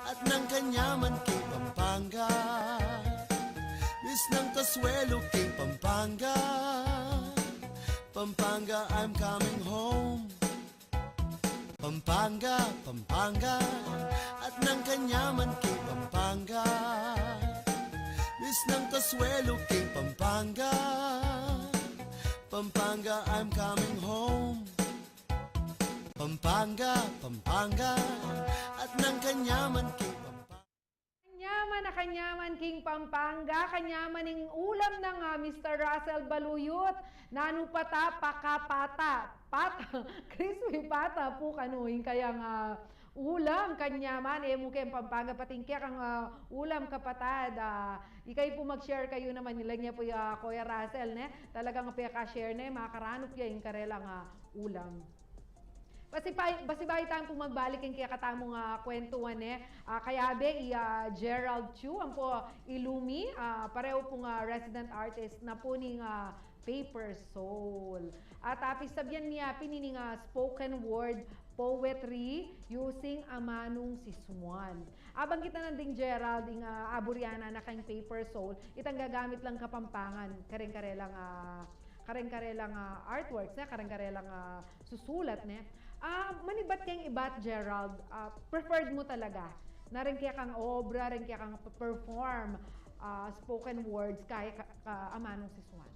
at nang kanyaman king Pampanga. Bis nang kasuelo king Pampanga. Pampanga, I'm coming home. Pampanga, Pampanga, at nang kanyaman king Pampanga. Bis nang kasuelo king Pampanga. Pampanga, I'm coming home. Pampanga, Pampanga, at nang kanyaman king Pampanga. Kanyaman na kanyaman king Pampanga, kanyaman ing ulam nang, ah, Mister Russell Baluyot. Nanu pata, pakapata, pata, crispy pata pu kanu ing kayang, ah, ulam kanyaman. E mu keng Pampanga pati ing kekang, ah, ulam, kapatad. Ah, ikayu pu mag-share kayu naman, ilang ya pu, ah, Kuya Russell, ne? Talagang peka-share ne, makaranup ya ing karelang, ah, ulam. Basi pa, basi bayu tang pu magbalik ing kekatamung, ah, kwentuhan, e. Ah, kayabe i, ah, Gerald Chu, ampo i Lumi, ah, pareho pung, ah, resident artist na pu ning, ah, Paper Soul. At, ah, pisabian mi ya pin ining, ah, spoken word poetry using amanung sisuan. Abanggit na nang ding Gerald, ing, ah, aburian na na keng Paper Soul, itang gagamit lang Kapampangan, kareng karelang, ah, kareng karelang, ah, artworks, ne? Kareng karelang, ah, susulat, ne? Ah, manibat keng ibat, Gerald, ah, preferred mu talaga na reng kekang obra, reng kekang pe-, perform, ah, spoken words, kaya ka, ka, amanung sisuan?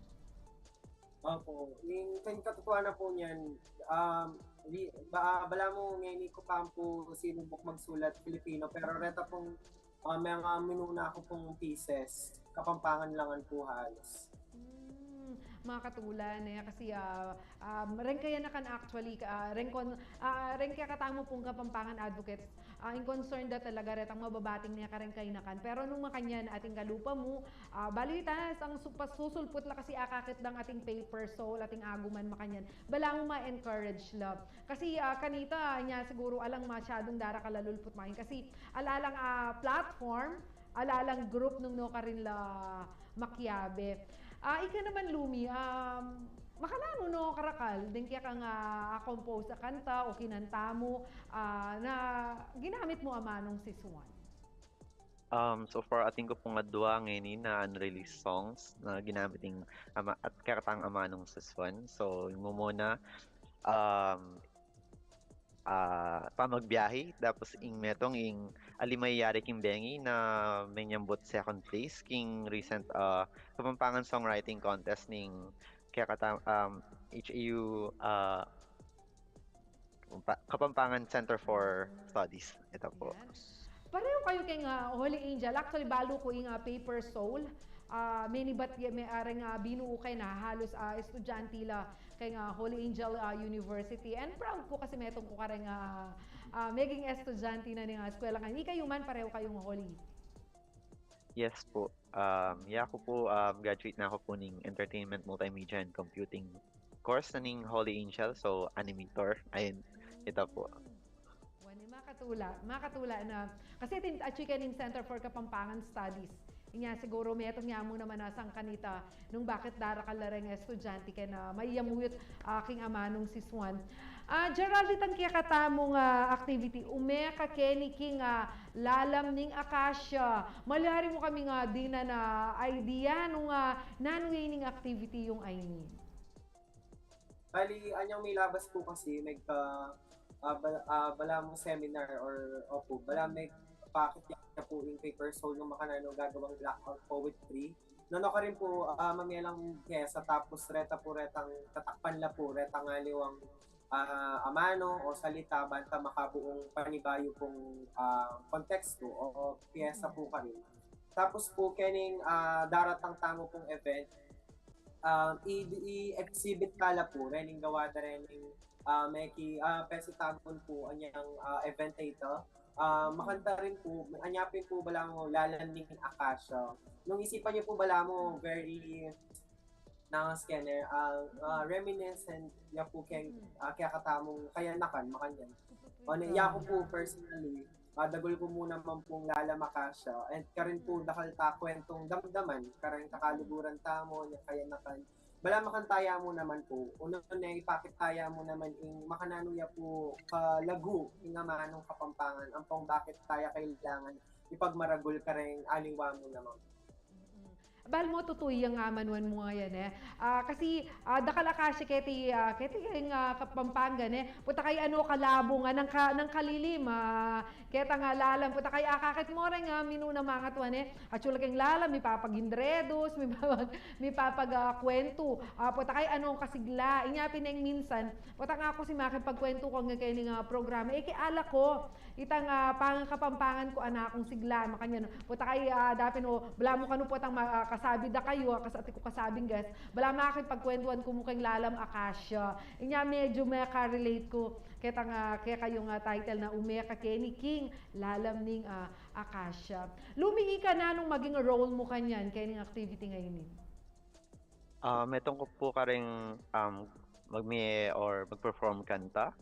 Opo. Ing, ing katotohanan na pu niyan, um, di, ba, balamu ngeni ku pa pu sinubuk magsulat Filipino, pero reta pung, ah, mga minuna ku pung pieces, Kapampangan la ngan pu halos. Hmm, makatula ne, kasi, ah, um, reng kayanakan actually, ah, reng kon-, ah, reng kekatamu pung Kapampangan advocates, ah, ing concern da talaga retang mababating ne kareng kayanakan. Pero nung makanyan ating kalupa mu, ah, balu ita, sang su-, pasusulput la kasi akakit dang ating Paper Soul, ating aguman makanyan. Balamu ma-encourage la. Kasi, ah, kanita, nya siguru alang masyadung darakal a lulput makanyan. Kasi ala lang, ah, platform, ala lang group nung nukarin la makiabe. Ah, ika naman, Lumi, um, makananu no karakal deng kekang, ah, compose a kanta o kinanta mu, ah, na ginamit mu amanung sisuan? Um, so far, atin ku pung adwa ngeni na unreleased songs na ginamit ing ama-, at kekatang amanung sisuan. So, ing mumuna, um, ah, Pamagbiahe, tapos ing metung ing Ali Mayayari King Bengi na menyambut second place king recent, ah, Kapampangan Songwriting Contest ning kekatang, um, H A U, ah, Kapampa-, Kapampangan Center for Studies. Ita pu. Yan. Pareho kayu keng, ah, Holy Angel. Actually, balu ku ing, ah, Paper Soul. Ah, menibat ya, me-, ah, reng, ah, binuu keni na halos, ah, estudyante la keng, ah, Holy Angel, ah, University. And proud ku kasi metung ku kareng, ah, ah, meging estudyante na ning, ah, eskwela keni. Ikayu man, pareho kayung Holy? Yes pu. Um, ya ku pu, um, graduate na ku pu ning Entertainment, Multimedia and Computing course na ning Holy Angel. So, animator. Ayun, ita pu. Hmm. Wa, ni makatula, makatula na. Kasi atin, atyu keni ing Center for Kapampangan Studies. Inya siguru metung ya mu naman a sangkan ita nung bakit darakal la reng estudyante keni a maiyamuyut, ah, king amanung sisuan. Ah, Gerald, itang kekatamung, ah, activity, umeka keni king, ah, lalam ning akasya. Malyari mu kaming dinan a idea nung, ah, nanu ya ining activity yung ini? Bali, anyang milabas pu kasi, nagka, ah, bala-, ah, balamu seminar or, opo, balamu nagpakit ya pu ing Paper Soul nung makananu gagawang blackout poetry. Nanu karin pu, ah, mamie lang pyesa, tapos reta pu retang tatakpan la pu, retang aliwang, ah, amanu o salita, banta makabuung panibayu pung, ah, kontekstu o pyesa pu karin. Tapos pu, kening, ah, daratang tamu pung event, um, i-, i-exhibit ta la pu rening gawa da rening, ah, meki, ah, pesi tamun pu anyang, ah, event a ita. Ah, makanta rin pu, anya pin pu balamu lalam ning akasya. Nung isipan yu pu balamu, very, nanu keni, ah, ah, reminiscent ya pu keng, ah, kekatamung kayanakan, makanyan. O, ni, ya ku pu personally, ah, dagul ku mu naman pung lalam akasya. And karin pu, dakal ta kwentung damdaman, kareng kakaluguran tamu, anyang kayanakan. Balamu makanta ya mu naman pu, unu ne, ipakit ta ya mu naman ing makananu ya pu kalagu ing amanung Kapampangan, ampong bakit ta ya kailangan ipagmaragul kareng aliwa mu naman. Mm-mm. Bal mo, tutu yang amanuan mu ngayan, e. Ah, kasi, ah, dakal akasya keti, ah, keti keng, ah, Kapampangan, e. Pota kay ano, kalabung, ah, nang ka-, nang kalilim, ah, ketang lalam. Pota kay akakit mu reng, ah, minuna mangatwan, e. Atsu la keng lalam, mipapag-indredos, mipapag-, mipapag, ah, kwentu. Ah, pota kay ano kasigla. Inya pin ing minsan, pota nga aku si makipagkwentu ku ngeni keng, ah, programa. E, ke ala ku, itang, ah, pang-Kapampangan ku, anak kung sigla, makanyan. Pota kay, ah, dapin o, balamu kanu potang ma-, ah, kasabi da kayu, ah, kas-, ati ku kasabing guest, balamu makipagkwentuan ku mu keng lalam akasya. Inya medyo meka-relate ku ketang, ah, kekayung, ah, title na Umeka Keni king Lalam ning, ah, Akasya. Lumi, ika, nanung maging role mu kanyan, kening activity ngeni? Ah, metung ku pu kareng, um, magmie or mag-perform kanta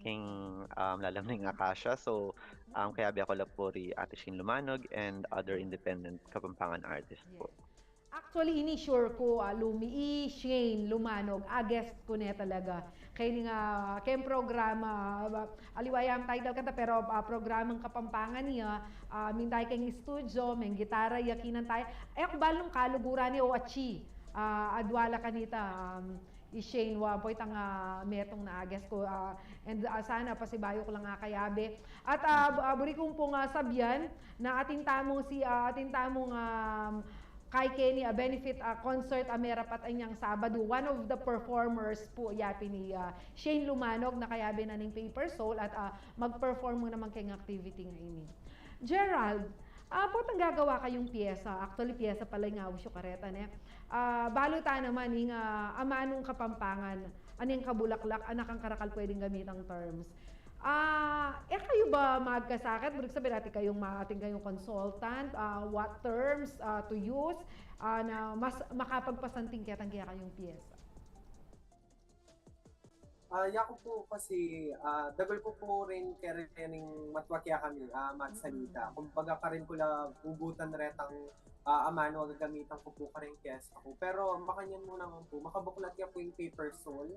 king, um, Lalam ning Akasya. So, um, kayabe ku la pu ri Ate Shane Lumanog and other independent Kapampangan artists pu. Yes. Actually, ini-sure ku, ah, Lumi, i Shane Lumanog, a guest ku ne talaga. Keni nga, keng programa, ah, aliwa ya ing title kanta, pero, ah, programang Kapampangan ya, ah, minta ya keng studio, meng gitara ya, kinanta ya. E ku balu nung kaluguran ne o atsi, ah, adwa la kanita, um, i Shane wa pu itang, ah, metung na a guest ku, ah, and, ah, sana pasibayu ku lang a kayabe. At, ah, bu-, ah, buri ku pung, ah, sabian na atin tamung si, ah, atin tamung, um, keni keni, ah, benefit, ah, concert, ah, merapat inyang Sabadu. One of the performers pu ya pin i, ah, Shane Lumanog na kayabe na ning Paper Soul at, ah, mag-perform mu naman keng activity ngeni. Gerald, ah, potang gagawa kayung pyesa, actually pyesa pala ing awis yu kareta, ne? Ah, balu ta naman ing, ah, amanung Kapampangan, aning kabulaklak, anak ang karakal pwedeng gamitang terms. Ah, e kayu ba magkasakit? Buri ku sabian, atin kayung ma-, atin kayung consultant, ah, what terms, ah, to use, ah, na mas makapagpasanting ketang kekayung pyesa? Ah, yaku pu kasi, ah, dagul ku pu rin kerening matwa kekami, ah, magsalita. Kumbaga, karin ku la ugutan retang, ah, amanu a gagamitan ku pu kareng pyesa ku. Pero makanyan mu naman pu, makabuklat ya pu ing Paper Soul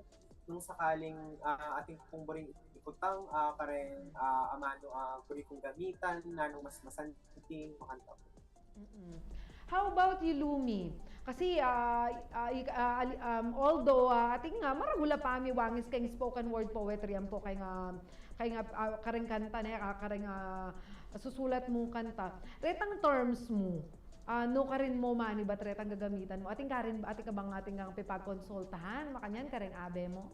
nung sakaling, ah, atin ku pung buring ikutang, ah, kareng, ah, amanu, ah, buri kung gamitan, nanung mas masanting, makanta pu. Mm-mm. How about you, Lumi? Kasi, ah, ah, ik-, ah, ali-, um, although, ah, atin nga, maragul a pamiwangis keng spoken word poetry, ampo keng, ah, keng, ah, kareng kanta ne, ah, kareng, ah, susulat mung kanta. Retang terms mu, ah, nukarin mu manibat retang gagamitan mu? Atin karin, atin ka bang, atin kang pepagkonsultahan, makanyan, kareng abe mu?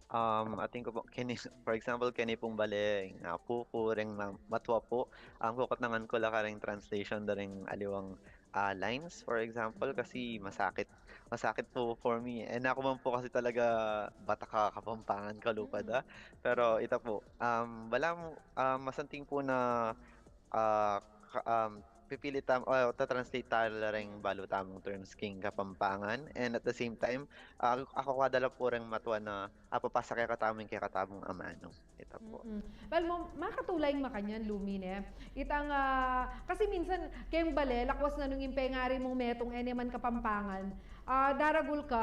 Um, atin ku pu, keni, for example, keni pung bale, ing apu ku, reng ma-, matwa pu, um, kukutnangan ku la kareng translation da reng aliwang, ah, lines, for example, kasi masakit, masakit pu for me. E naku man pu kasi talaga batak a Kapampangan kalupad, ah. Pero ita pu, um, balamu, um, masanting pu na ah, ka-, um, pipilit tam-, o, ta-translate ta la reng balu tamung terms king Kapampangan, and at the same time, ah, aku, aku da la pu reng matwa na apapasa kekatamu ing kekatamung amanu. Ita pu. Mm-mm. Well, ma-, makatula ing makanyan, Lumi, ne? Itang, ah, kasi minsan, keng bale, lakwas na nung ing pengari mung metung e ne man Kapampangan, ah, daragul ka,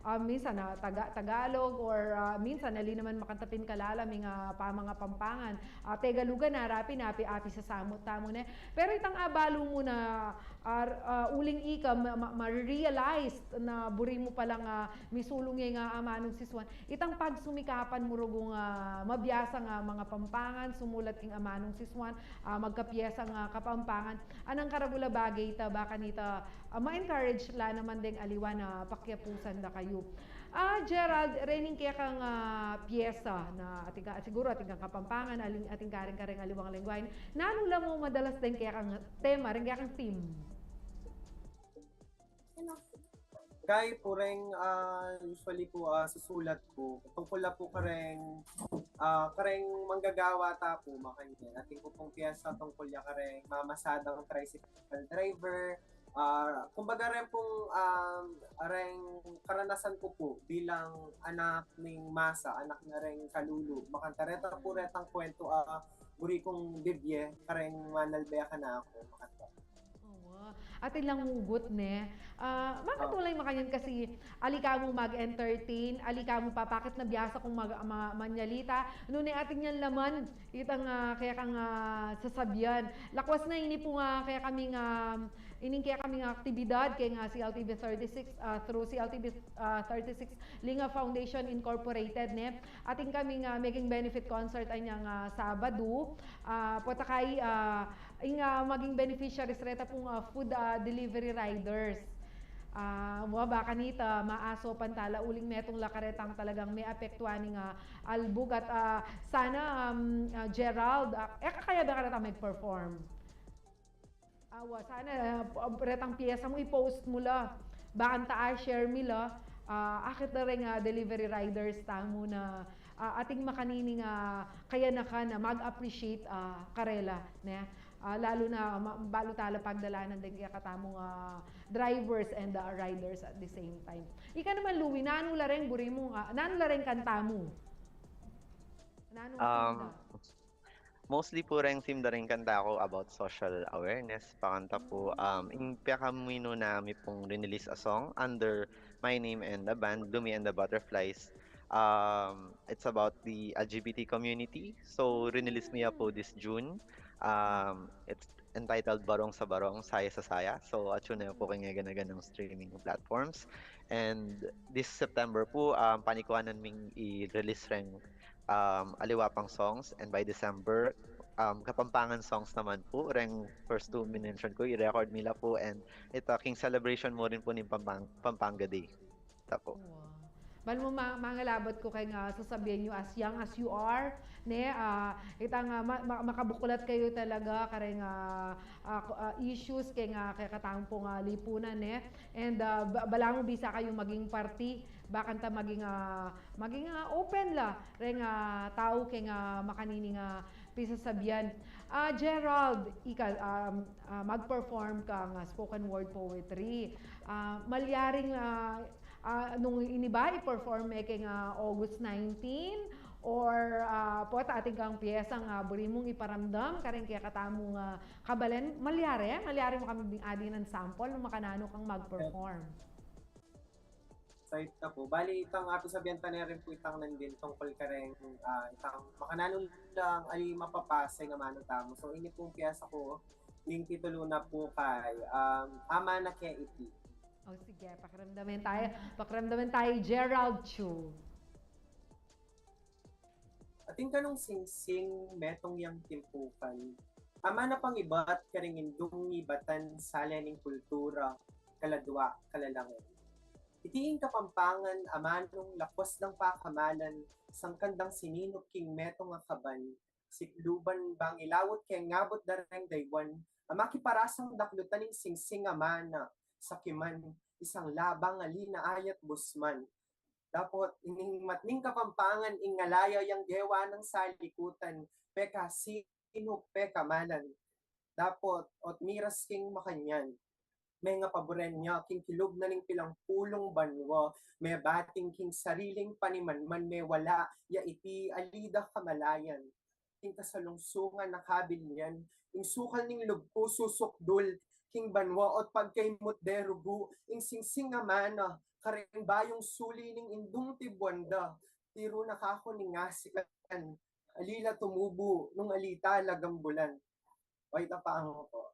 ah, minsan, ah, Taga-, Tagalog or, ah, minsan ali naman makanta pin kalalam ing, ah, pamanga Pampangan. Ah, Tegalugan, ah, rapi na, api, api sasamut tamu ne. Pero itang abalu mu na, ah, ah, uling ika ma-, ma-, ma-realize na buri mu palang, ah, misulung ya ing amanung sisuan. Itang pagsumikapan mu rugung, ah, mabiasang, ah, manga Pampangan, sumulat king amanung sisuan, ah, magkapiesang, ah, Kapampangan. Anang karagul a bage ita, ba kanita, ah, ma-encourage la naman deng aliwa na pakyapusan da kayu. Ah, Gerald, rening kekang, ah, piesa na atin ka, siguru atin kang Kapampangan, aling, atin ka rin kareng aliwang lengguahe. Nanu la mu madalas deng kekang tema, reng kekang theme? Gaya pu reng, ah, usually pu, ah, susulat ku, tungkul la pu kareng, ah, kareng manggagawa ta pu, makanyan. Atin ku pung piesa tungkul ya kareng mamasadang tricycle driver, ah, kumbaga reng pung, ah, reng karanasan ku pu bilang anak ning masa, anak na reng kalulu. Makanta reta pu retang kwentu, ah, buri kung bibie kareng manalbe kanaku, makanta. Awa. Atin lang ugut, ne? Ah, makatulay makanyan kasi ali ka mung mag-entertain, ali ka mung papakit na biasa kung mag-, ma-, manyalita. Nune atin yan laman, itang, ah, kekang, ah, sasabian. Lakwas na ini pu nga, ah, kekami nga, ah, Ining kekaming aktibidad keng C L T V thirty-six, ah, through C L T V, ah, thirty-six Linga Foundation Incorporated, ne? Atin kaming, ah, meging benefit concert anyang, ah, Sabado. Ah, pota kay, ah, ing, ah, maging beneficiaries reta pung, ah, food, ah, delivery riders. Ah, wa, baka nita, maasopan tala uling metung la karetang talagang meapektuan ning, ah, albug at, ah, sana, um, ah, Gerald, ah, e ka kaya ba kareta mag-perform? Awa, sana, ah, retang piyesa mu, i-post mu la. Bakanta a-share mi la. Ah, akit da reng, ah, delivery riders tamu na, ah, ating makanining, ah, kayanakan na mag-appreciate, ah, karela, ne? Ah, lalu na ma-, balu tala pagdalanan deng kekatamung, ah, drivers and, ah, riders at the same time. Ika naman, Louie, nanu la reng buri mu, ah, nanu la reng kanta mu? Nanu Um, kanta? Mostly pu reng theme da ring kanta ku about social awareness. Pakanta pu, um, ing pekaminuna mi pung rinelease a song under my name and the band, Lumi and the Butterflies. Um, it's about the L G B T community. So, rinelease mi ya pu this June. Um, it's entitled Barong sa Barong, Saya sa Saya. So, atyu na pu keng gana-ganang streaming platforms. And this September pu, um, panikuanan ming i-release reng um, aliwa pang songs, and by December, um, Kapampangan songs naman pu. Reng first two minention ku, i-record mi la pu, and ita king celebration mu rin pu ning Pampang-, Pampanga Day. Ita pu. Wow. Bale mu ma-, mangalabat ku keng, ah, sasabian yu, as young as you are, ne, ah, itang, ah, ma-, ma-, makabuklat kayu talaga kareng, ah, ah, ku-, ah, issues keng, ah, kekatamu pung, ah, lipunan, ne. And, ah, ba-, balamu bisa kayu maging parti, bakanta maging, ah, maging, ah, open la reng, ah, tau keng, ah, makanining, ah, pisasabian. Ah, Gerald, ika, um, ah, mag-perform kang, ah, spoken word poetry. Ah, malyaring, ah, ah, nung ini ba i-perform me keng, ah, August nineteen, or, ah, pota atin kang piyesang, ah, buri mung iparamdam kareng kekatamung, ah, kabalen? Malyari, malyari mu kami bing adinan sample nung makananu kang mag-perform. Excited na po. Bali, itang apisabian ta na rin po itang nandin tungkol kareng, ah, itang makananu lang ali mapapasa ing amanu tamu. So, ini pong piyesa ku, ing titulu na po kay, um, Amana Ke Iti. O, sige, pakiramdamin tayo. Pakiramdamin tayo, Gerald Chu. Atin kanung singsing metung yang timpukan. Amana pang ibat karing indung nibatan sale ning kultura, kaladwa, kalalangan. Iti ing Kapampangan, amanung lakwas dang pakamalan, sangkan dang sininup king metung a kaban, sikluban bang ilawut keng ngabut da reng daywan, a makiparasang daklutan ning singsing amana, sakiman, isang labang ali na ayat busman. Dapot ining matning Kapampangan ing ngalaya yang gewa nang salikutan, pekasinup, pekamalan. Dapot ot miras king makanyan, mengapaburen ya king kilub na ning pilang pulung banwa, mebating king sariling panimanman, mewala ya iti ali da kamalayan. King kasalungsungan a kabilyan, ing sukal ning lub ku susukdul king banwa ot pagkaimut de rugu, ing singsing amana kareng bayung suli ning indung tibuan da, tiru na kaku ning ngasikan, ali la tumubu nung ali talagang bulan. Ay, tapang po.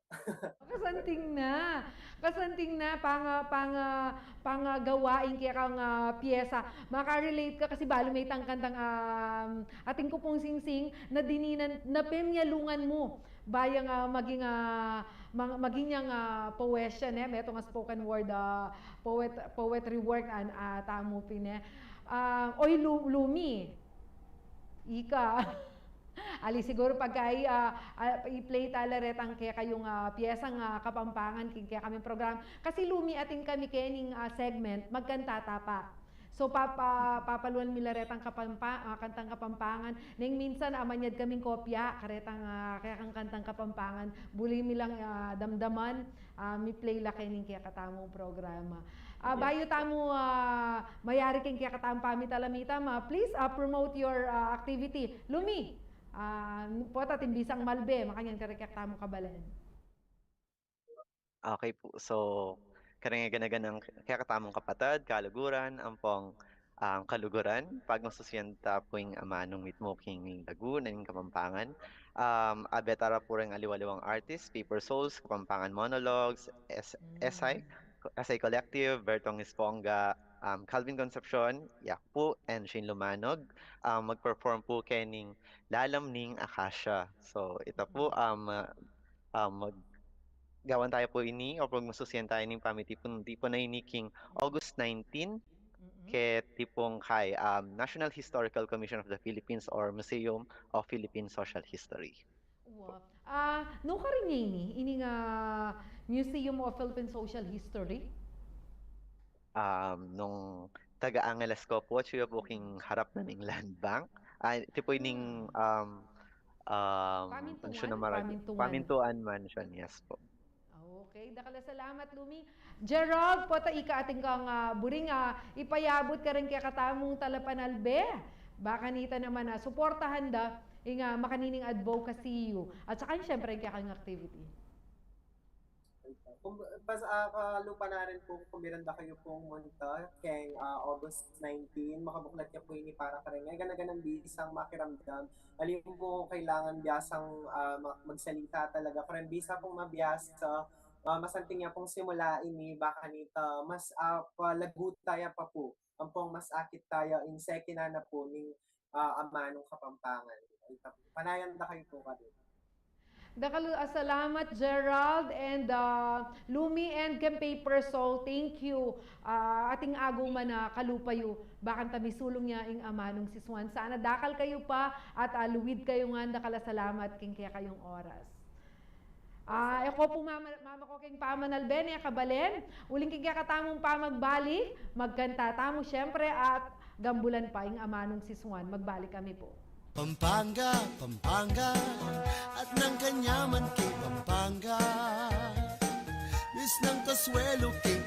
Kasanting na. Kasanting na, panga-, panga-, pangagawa ing kekang, ah, piyesa. Makarelate ka kasi balu me itang kantang, um, Atin Ku Pung Singsing, na dininan, na pemyalungan mu. Bayang, ah, maging, ah, mag-, maging yang, ah, poesya, ne? Metung a spoken word, ah, poet-, poetry work, an, ah, tamu pin, ne? Ah, oy, Lu-, Lumi. Ika. Ali siguru pagka i-, ah, ah, i-play tala retang kekayung, ah, piyesang, ah, Kapampangan king kekaming programa. Kasi Lumi, atin kami kening, ah, segment, magkanta ta pa. So, papa-, papaluan mi la retang Kapampa-, ah, kantang Kapampangan. Neng minsan, ah, manyad kaming kopya karetang, ah, kekang kantang Kapampangan. Buli mi lang, ah, damdaman, ah, mi-play la kening kekatamung programa. Ah, bayu tamu, ah, mayari keng kekatamung pamitalamitan, ah, please, ah, promote your, ah, activity. Lumi, ah, pota atin bisang malbe makanyan kareng kekatamung kabalen. Okay pu. So, kareng gana-ganang kekatamung kapatad, kaluguran, ampong, um, kaluguran, pagmasusian ta pu ing amanung mitmu king Laguna, ning Kapampangan. Um, abeta ra pu ring aliwa-liwang artist, Paper Souls, Kapampangan Monologues, S-, Mm. S I, S I Collective, Bertong Esponga, um, Calvin Concepcion, yaku pu, and Shane Lumanog. Um, mag-perform pu kening Lalam ning Acacia. So, ita pu, Mm. um, uh, um, mag-, gawan taya pu ini, o pagmasusian taya ning pamitipun-tipun a ini king August nineteen, Mm-mm. keti pu keng, um, National Historical Commission of the Philippines or Museum of Philippine Social History. Wa-, ah, nukarin ya ini, ining Museum of Philippine Social History? Um, nung taga-Angeles ku pu, atyu ya pu king harap na ning Land Bank. Ay, iti pu ining, Hmm. um, um, Pamintuan, mansion na marag-, Pamintuan. Pamintuan Mansion, yes po. Okay, dakal a salamat, Lumi. Gerald, pota ika atin kang, ah, buring, ah, ipayabut karing kekatamung talapanalbe. Baka nita naman, ah, suportahan da ing, ah, makanining advocacy yu. At saka, siyempre, ing kekang activity. Kum-, pas, ah, kalupa na rin pu, kumiranda kayu pung munta keng, ah, August nineteen, makabuklat ya pu ini para karing, ay, gana-ganang bisang makiramdam. Alim pu, kailangan biasang, ah, ma-, magsalita talaga. Karing bisa pung mabiasa, ah, masanting ya pung simula ini, baka nita, mas, ah, palagu taya pa pu. Ampong mas akit taya ing sekina na pu ning, ah, amanung Kapampangan. Ay, tap-, panayan da kayu pu kadi. Dakal a salamat, Gerald and, ah, Lumi and keng Paper Soul. Thank you. Ah, atin aguman a kalupa yu, bakanta misulung ya ing amanung si Suan. Sana dakal kayu pa at, ah, luid kayu ngan. Dakal a salamat king kekayung oras. Ah, e ku pu mama-, mamaku keng pamanalbe, ne, kabalen. Uling king kekatamung pamagbalik, magkanta tamu, siyempre, at gambulan pa ing amanung si Suan. Magbalik kami pu. Pampanga, Pampanga, at nang kanyaman king Pampanga. Misnang kasuelo king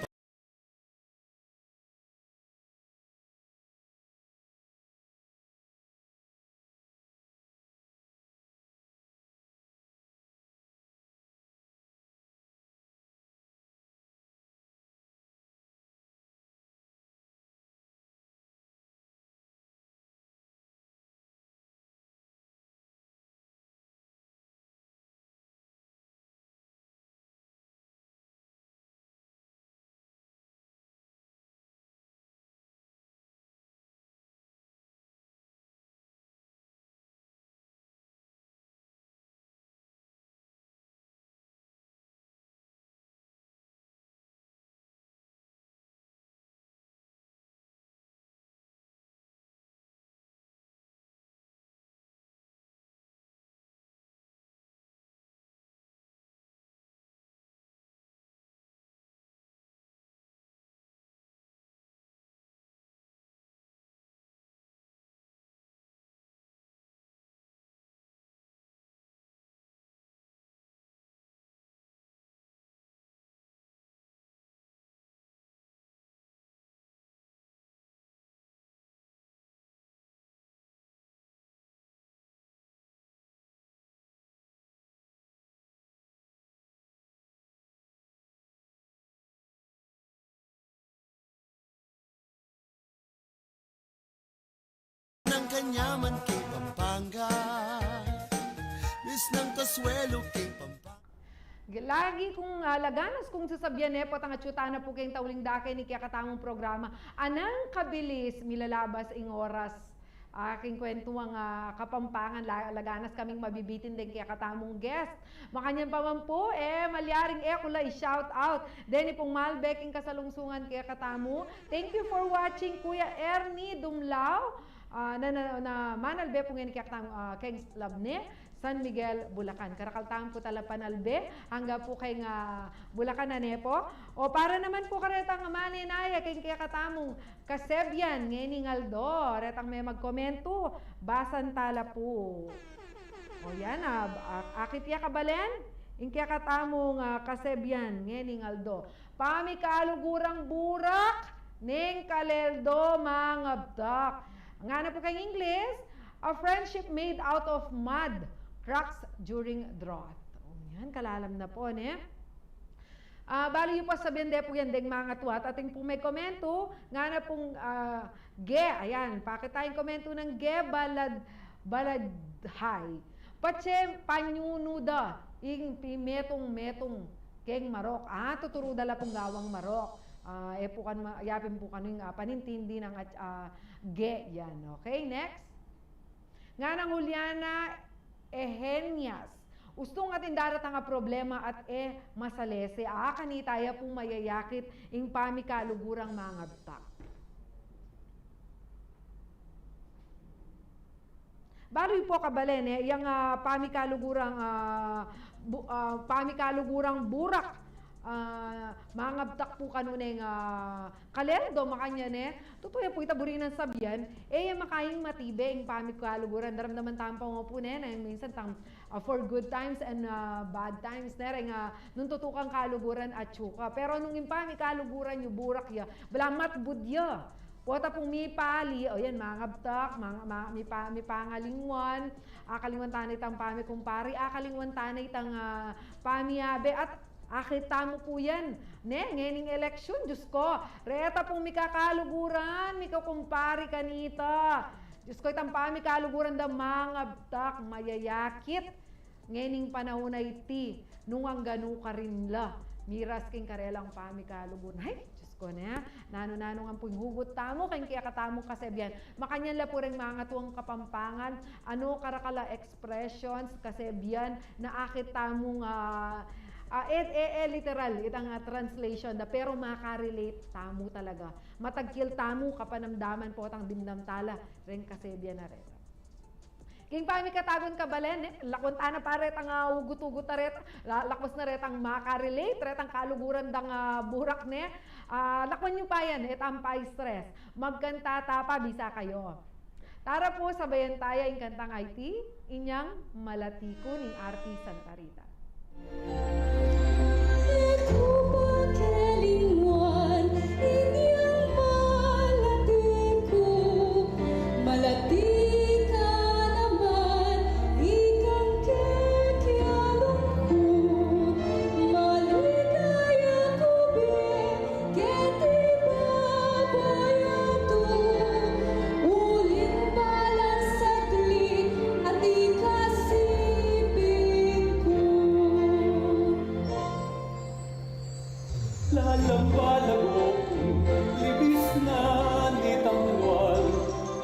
Nang kanyaman king Pampanga, misnang kasuelo king Pampanga. Lagi kung, ah, laganas kung sasabian, e, potang atyu tana pu keng tauling dakay ning kekatamung programa. Anang kabilis milalabas ing oras. Aking kwentuang, ah, Kapampangan, la-, laganas kaming mabibitin deng kekatamung guest. Makanyan pa man pu, e, malyaring e ku la i-shout out deni pung malbe king kasalungsungan kekatamu. Thank you for watching, Kuya Ernie Dumlao. Ah, na, na, na manalbe pu ngeni kekatamu, ah, keng Labne, San Miguel, Bulacan. Karakal tamu pu talapanalbe, angga pu keng, ah, Bulacan na ne pu. O, para naman pu karetang maninaya keng kekatamung kasebian ngening aldo, retang me magkomentu, basan tala pu. O yan, ah, a-, akit ya kabalen, ing kekatamung, ah, kasebian ngening aldo. Pamikalugurang burak ning kaleldo mangabdak. Ngana pu keng English, a friendship made out of mud cracks during drought. O yan, kalalam na pu, ne? Ah, balu yu pu sabian de pu yan deng mangatua. Atin pung mekomentu, ngana pung, ah, ge, ayan, pakit tayung komentu nang ge, balad, baladhay. Patse panyunu da, ing pimetung-metung keng marok. Ah, tuturu da la pung gawang marok. Ah, e pu kanu ma-, yapin pu kanu ing, ah, panintindi nang at, ah, ge yan. Okay, next. Nganang Juliana Ehenias, ustung atin daratang a problema at e masalese, a kanita ya pung mayayakit ing pamikalugurang mangabtak. Balu yu pu kabalen, e, yang, ah, pamikalugurang, ah, bu-, ah, pamikalugurang burak, ah, mangabtak pu kanu neng, ah, kaleldo, makanyan, e. Tutu ya pu ita buri nang sabian, e ya makaing matibe ing pamikaluguran, daramdaman tamu pa mu pu, ne, na minsan tang, ah, for good times and, ah, bad times, ne, reng, ah, nung tutu kang kaluguran atsu ka. Pero nung ing pamikaluguran yu burak ya, balamu matbud ya. Pota pung mipali, o yan, mangabtak, mang-, ma-, mipa-, mipangalingwan, akalingwan tana itang pamikumpari, akalingwan tana itang, ah, pamiabe, at akit tamu pu yan, ne, ngening eleksyon, Diyos ko, reta pung mikakaluguran, mikukumpari kanita. Diyos ko, itang pamikaluguran da mangabtak, mayayakit. Ngening panaun a iti, nung angganu karin la miras king karelang pamikaluguran. Ay, Diyos ko, ne, nanu-nanu ngan pu ing hugut tamu keng kekatamung kasebian. Makanyan la pu reng mangatuang Kapampangan, ano karakal a expressions, kasebian, na akit tamung, ah, ah, e, e, e literal itang, ah, translation da, pero makarelate tamu talaga. Matagkil tamu kapanamdaman potang dimdam tala reng kasebian a reta. King pamikatagun kabalen, e, lakwan tana pa retang, ah, ugut-ugut a reta, la-, lakwas na retang makarelate retang kaluguran dang, ah, burak, ne. Ah, lakwan yu pa yan, e tamu pa stress. Magkanta ta pa, bisa kayu. Tara pu, sabayan taya ing kantang iti, inyang Malati Ku ning Arti Santa Rita. E ku pa kelingwan inyang malati ku, malati ka naman, ikang kekialung ku, maligaya ku be, keti babayatu, uling balang saglit, atin kasiping ku. Lalam balago, libis na nitang lual,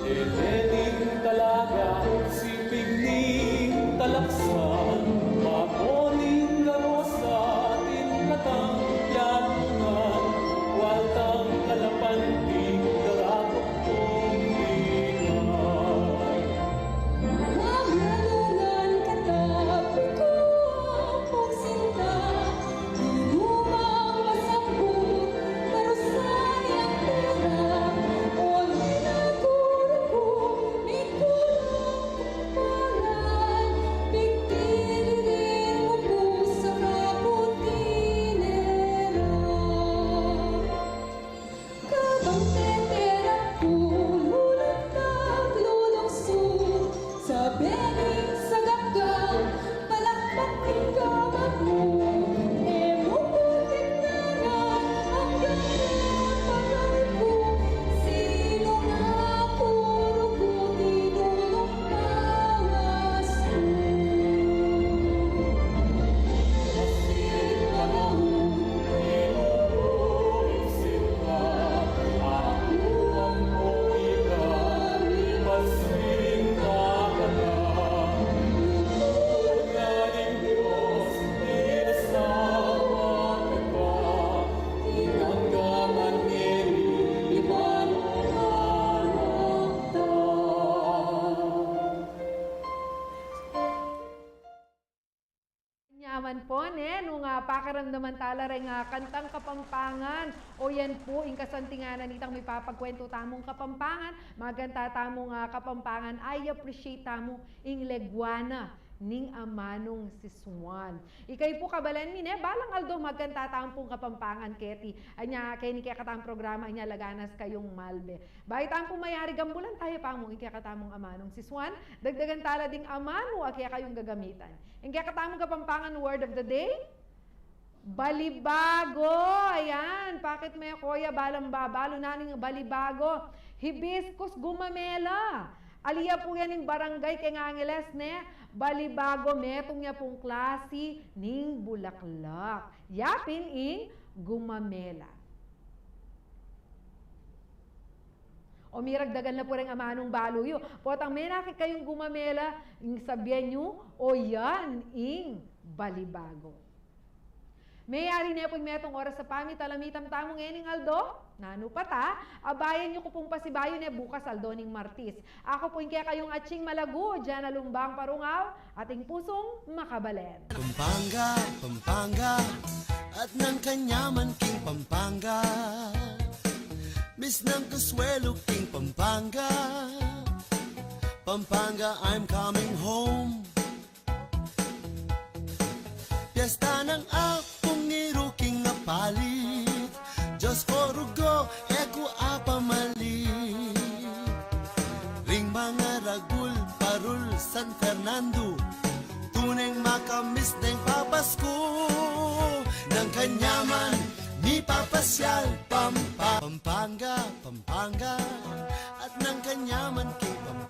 e, e ning talaga, siping ning talaksan, maponing garosa, atin katang pialungan, waltang kalapanting, garapok kong inay. Mamalungan katapi ku, pagsinta, di mu mang masambut, marusa yang pera, o di na guru ku, mikulung Pangan, pigtiririn mu pu sa kaputinera. Kabang teterak ku, luluntak, lulungsud, sa bening sagakang, palakpak ing gamat mu, e mu pu tingnan, anggang e pagal ku, sinu nga ku rugu tinulung Nyaman pu, ne, nung, ah, pakiramdaman tala reng, ah, kantang Kapampangan. O yan pu, ing kasantinganan itang mipapagkwentu tamung Kapampangan, magkanta tamung, ah, Kapampangan, i-appreciate tamu ing legwa na ning amanung si Suan. Ikayu pu kabalen mi, ne, balang aldo magkanta tamu pung Kapampangan keti. Anya, keni kekatang programa, anya laganas kayung malbe. Bayu tamu pu mayari, gambulan taya pamu ing kekatamung amanung si Suan, dagdagan tala ding amanu a kekayung gagamitan. Ing kekatamung Kapampangan word of the day, Balibago, ayan. Pakit me, kuya, balang babalu na ning balibago. Hibiscus gumamela. Ali ya pu yan ing barangay keng Angeles, ne? Balibago, metung ya pung klasi ning bulaklak. Ya pin ing gumamela. O miragdagan na pu reng amanung balu yu. Potang menakit kayung gumamela, ing sabian yu, o yan ing balibago. Meyari ne pu ing metung oras a pamitalamitan tamu ngening aldo. Nanu pa ta, abayan yu ku pung pasibayu ne bukas aldo ning Martis. Aku pu ing kekayung atsing malagu, Jana Lumbang Parungaw, ating pusung makabalen. Pampanga, Pampanga, at nang kanyaman king Pampanga. Miss ng Consuelo king Pampanga. Pampanga, I'm coming home. Piyesta nang Apung Iru king apalit. Diyos ko, rugo, e ku apamalit. Ring mangaragul, parul, San Fernando, tuneng makamiss deng papasku. Nang kanyaman, mipapasyal, Pampa-, Pampanga, Pampanga, at nang kanyaman king Pampanga.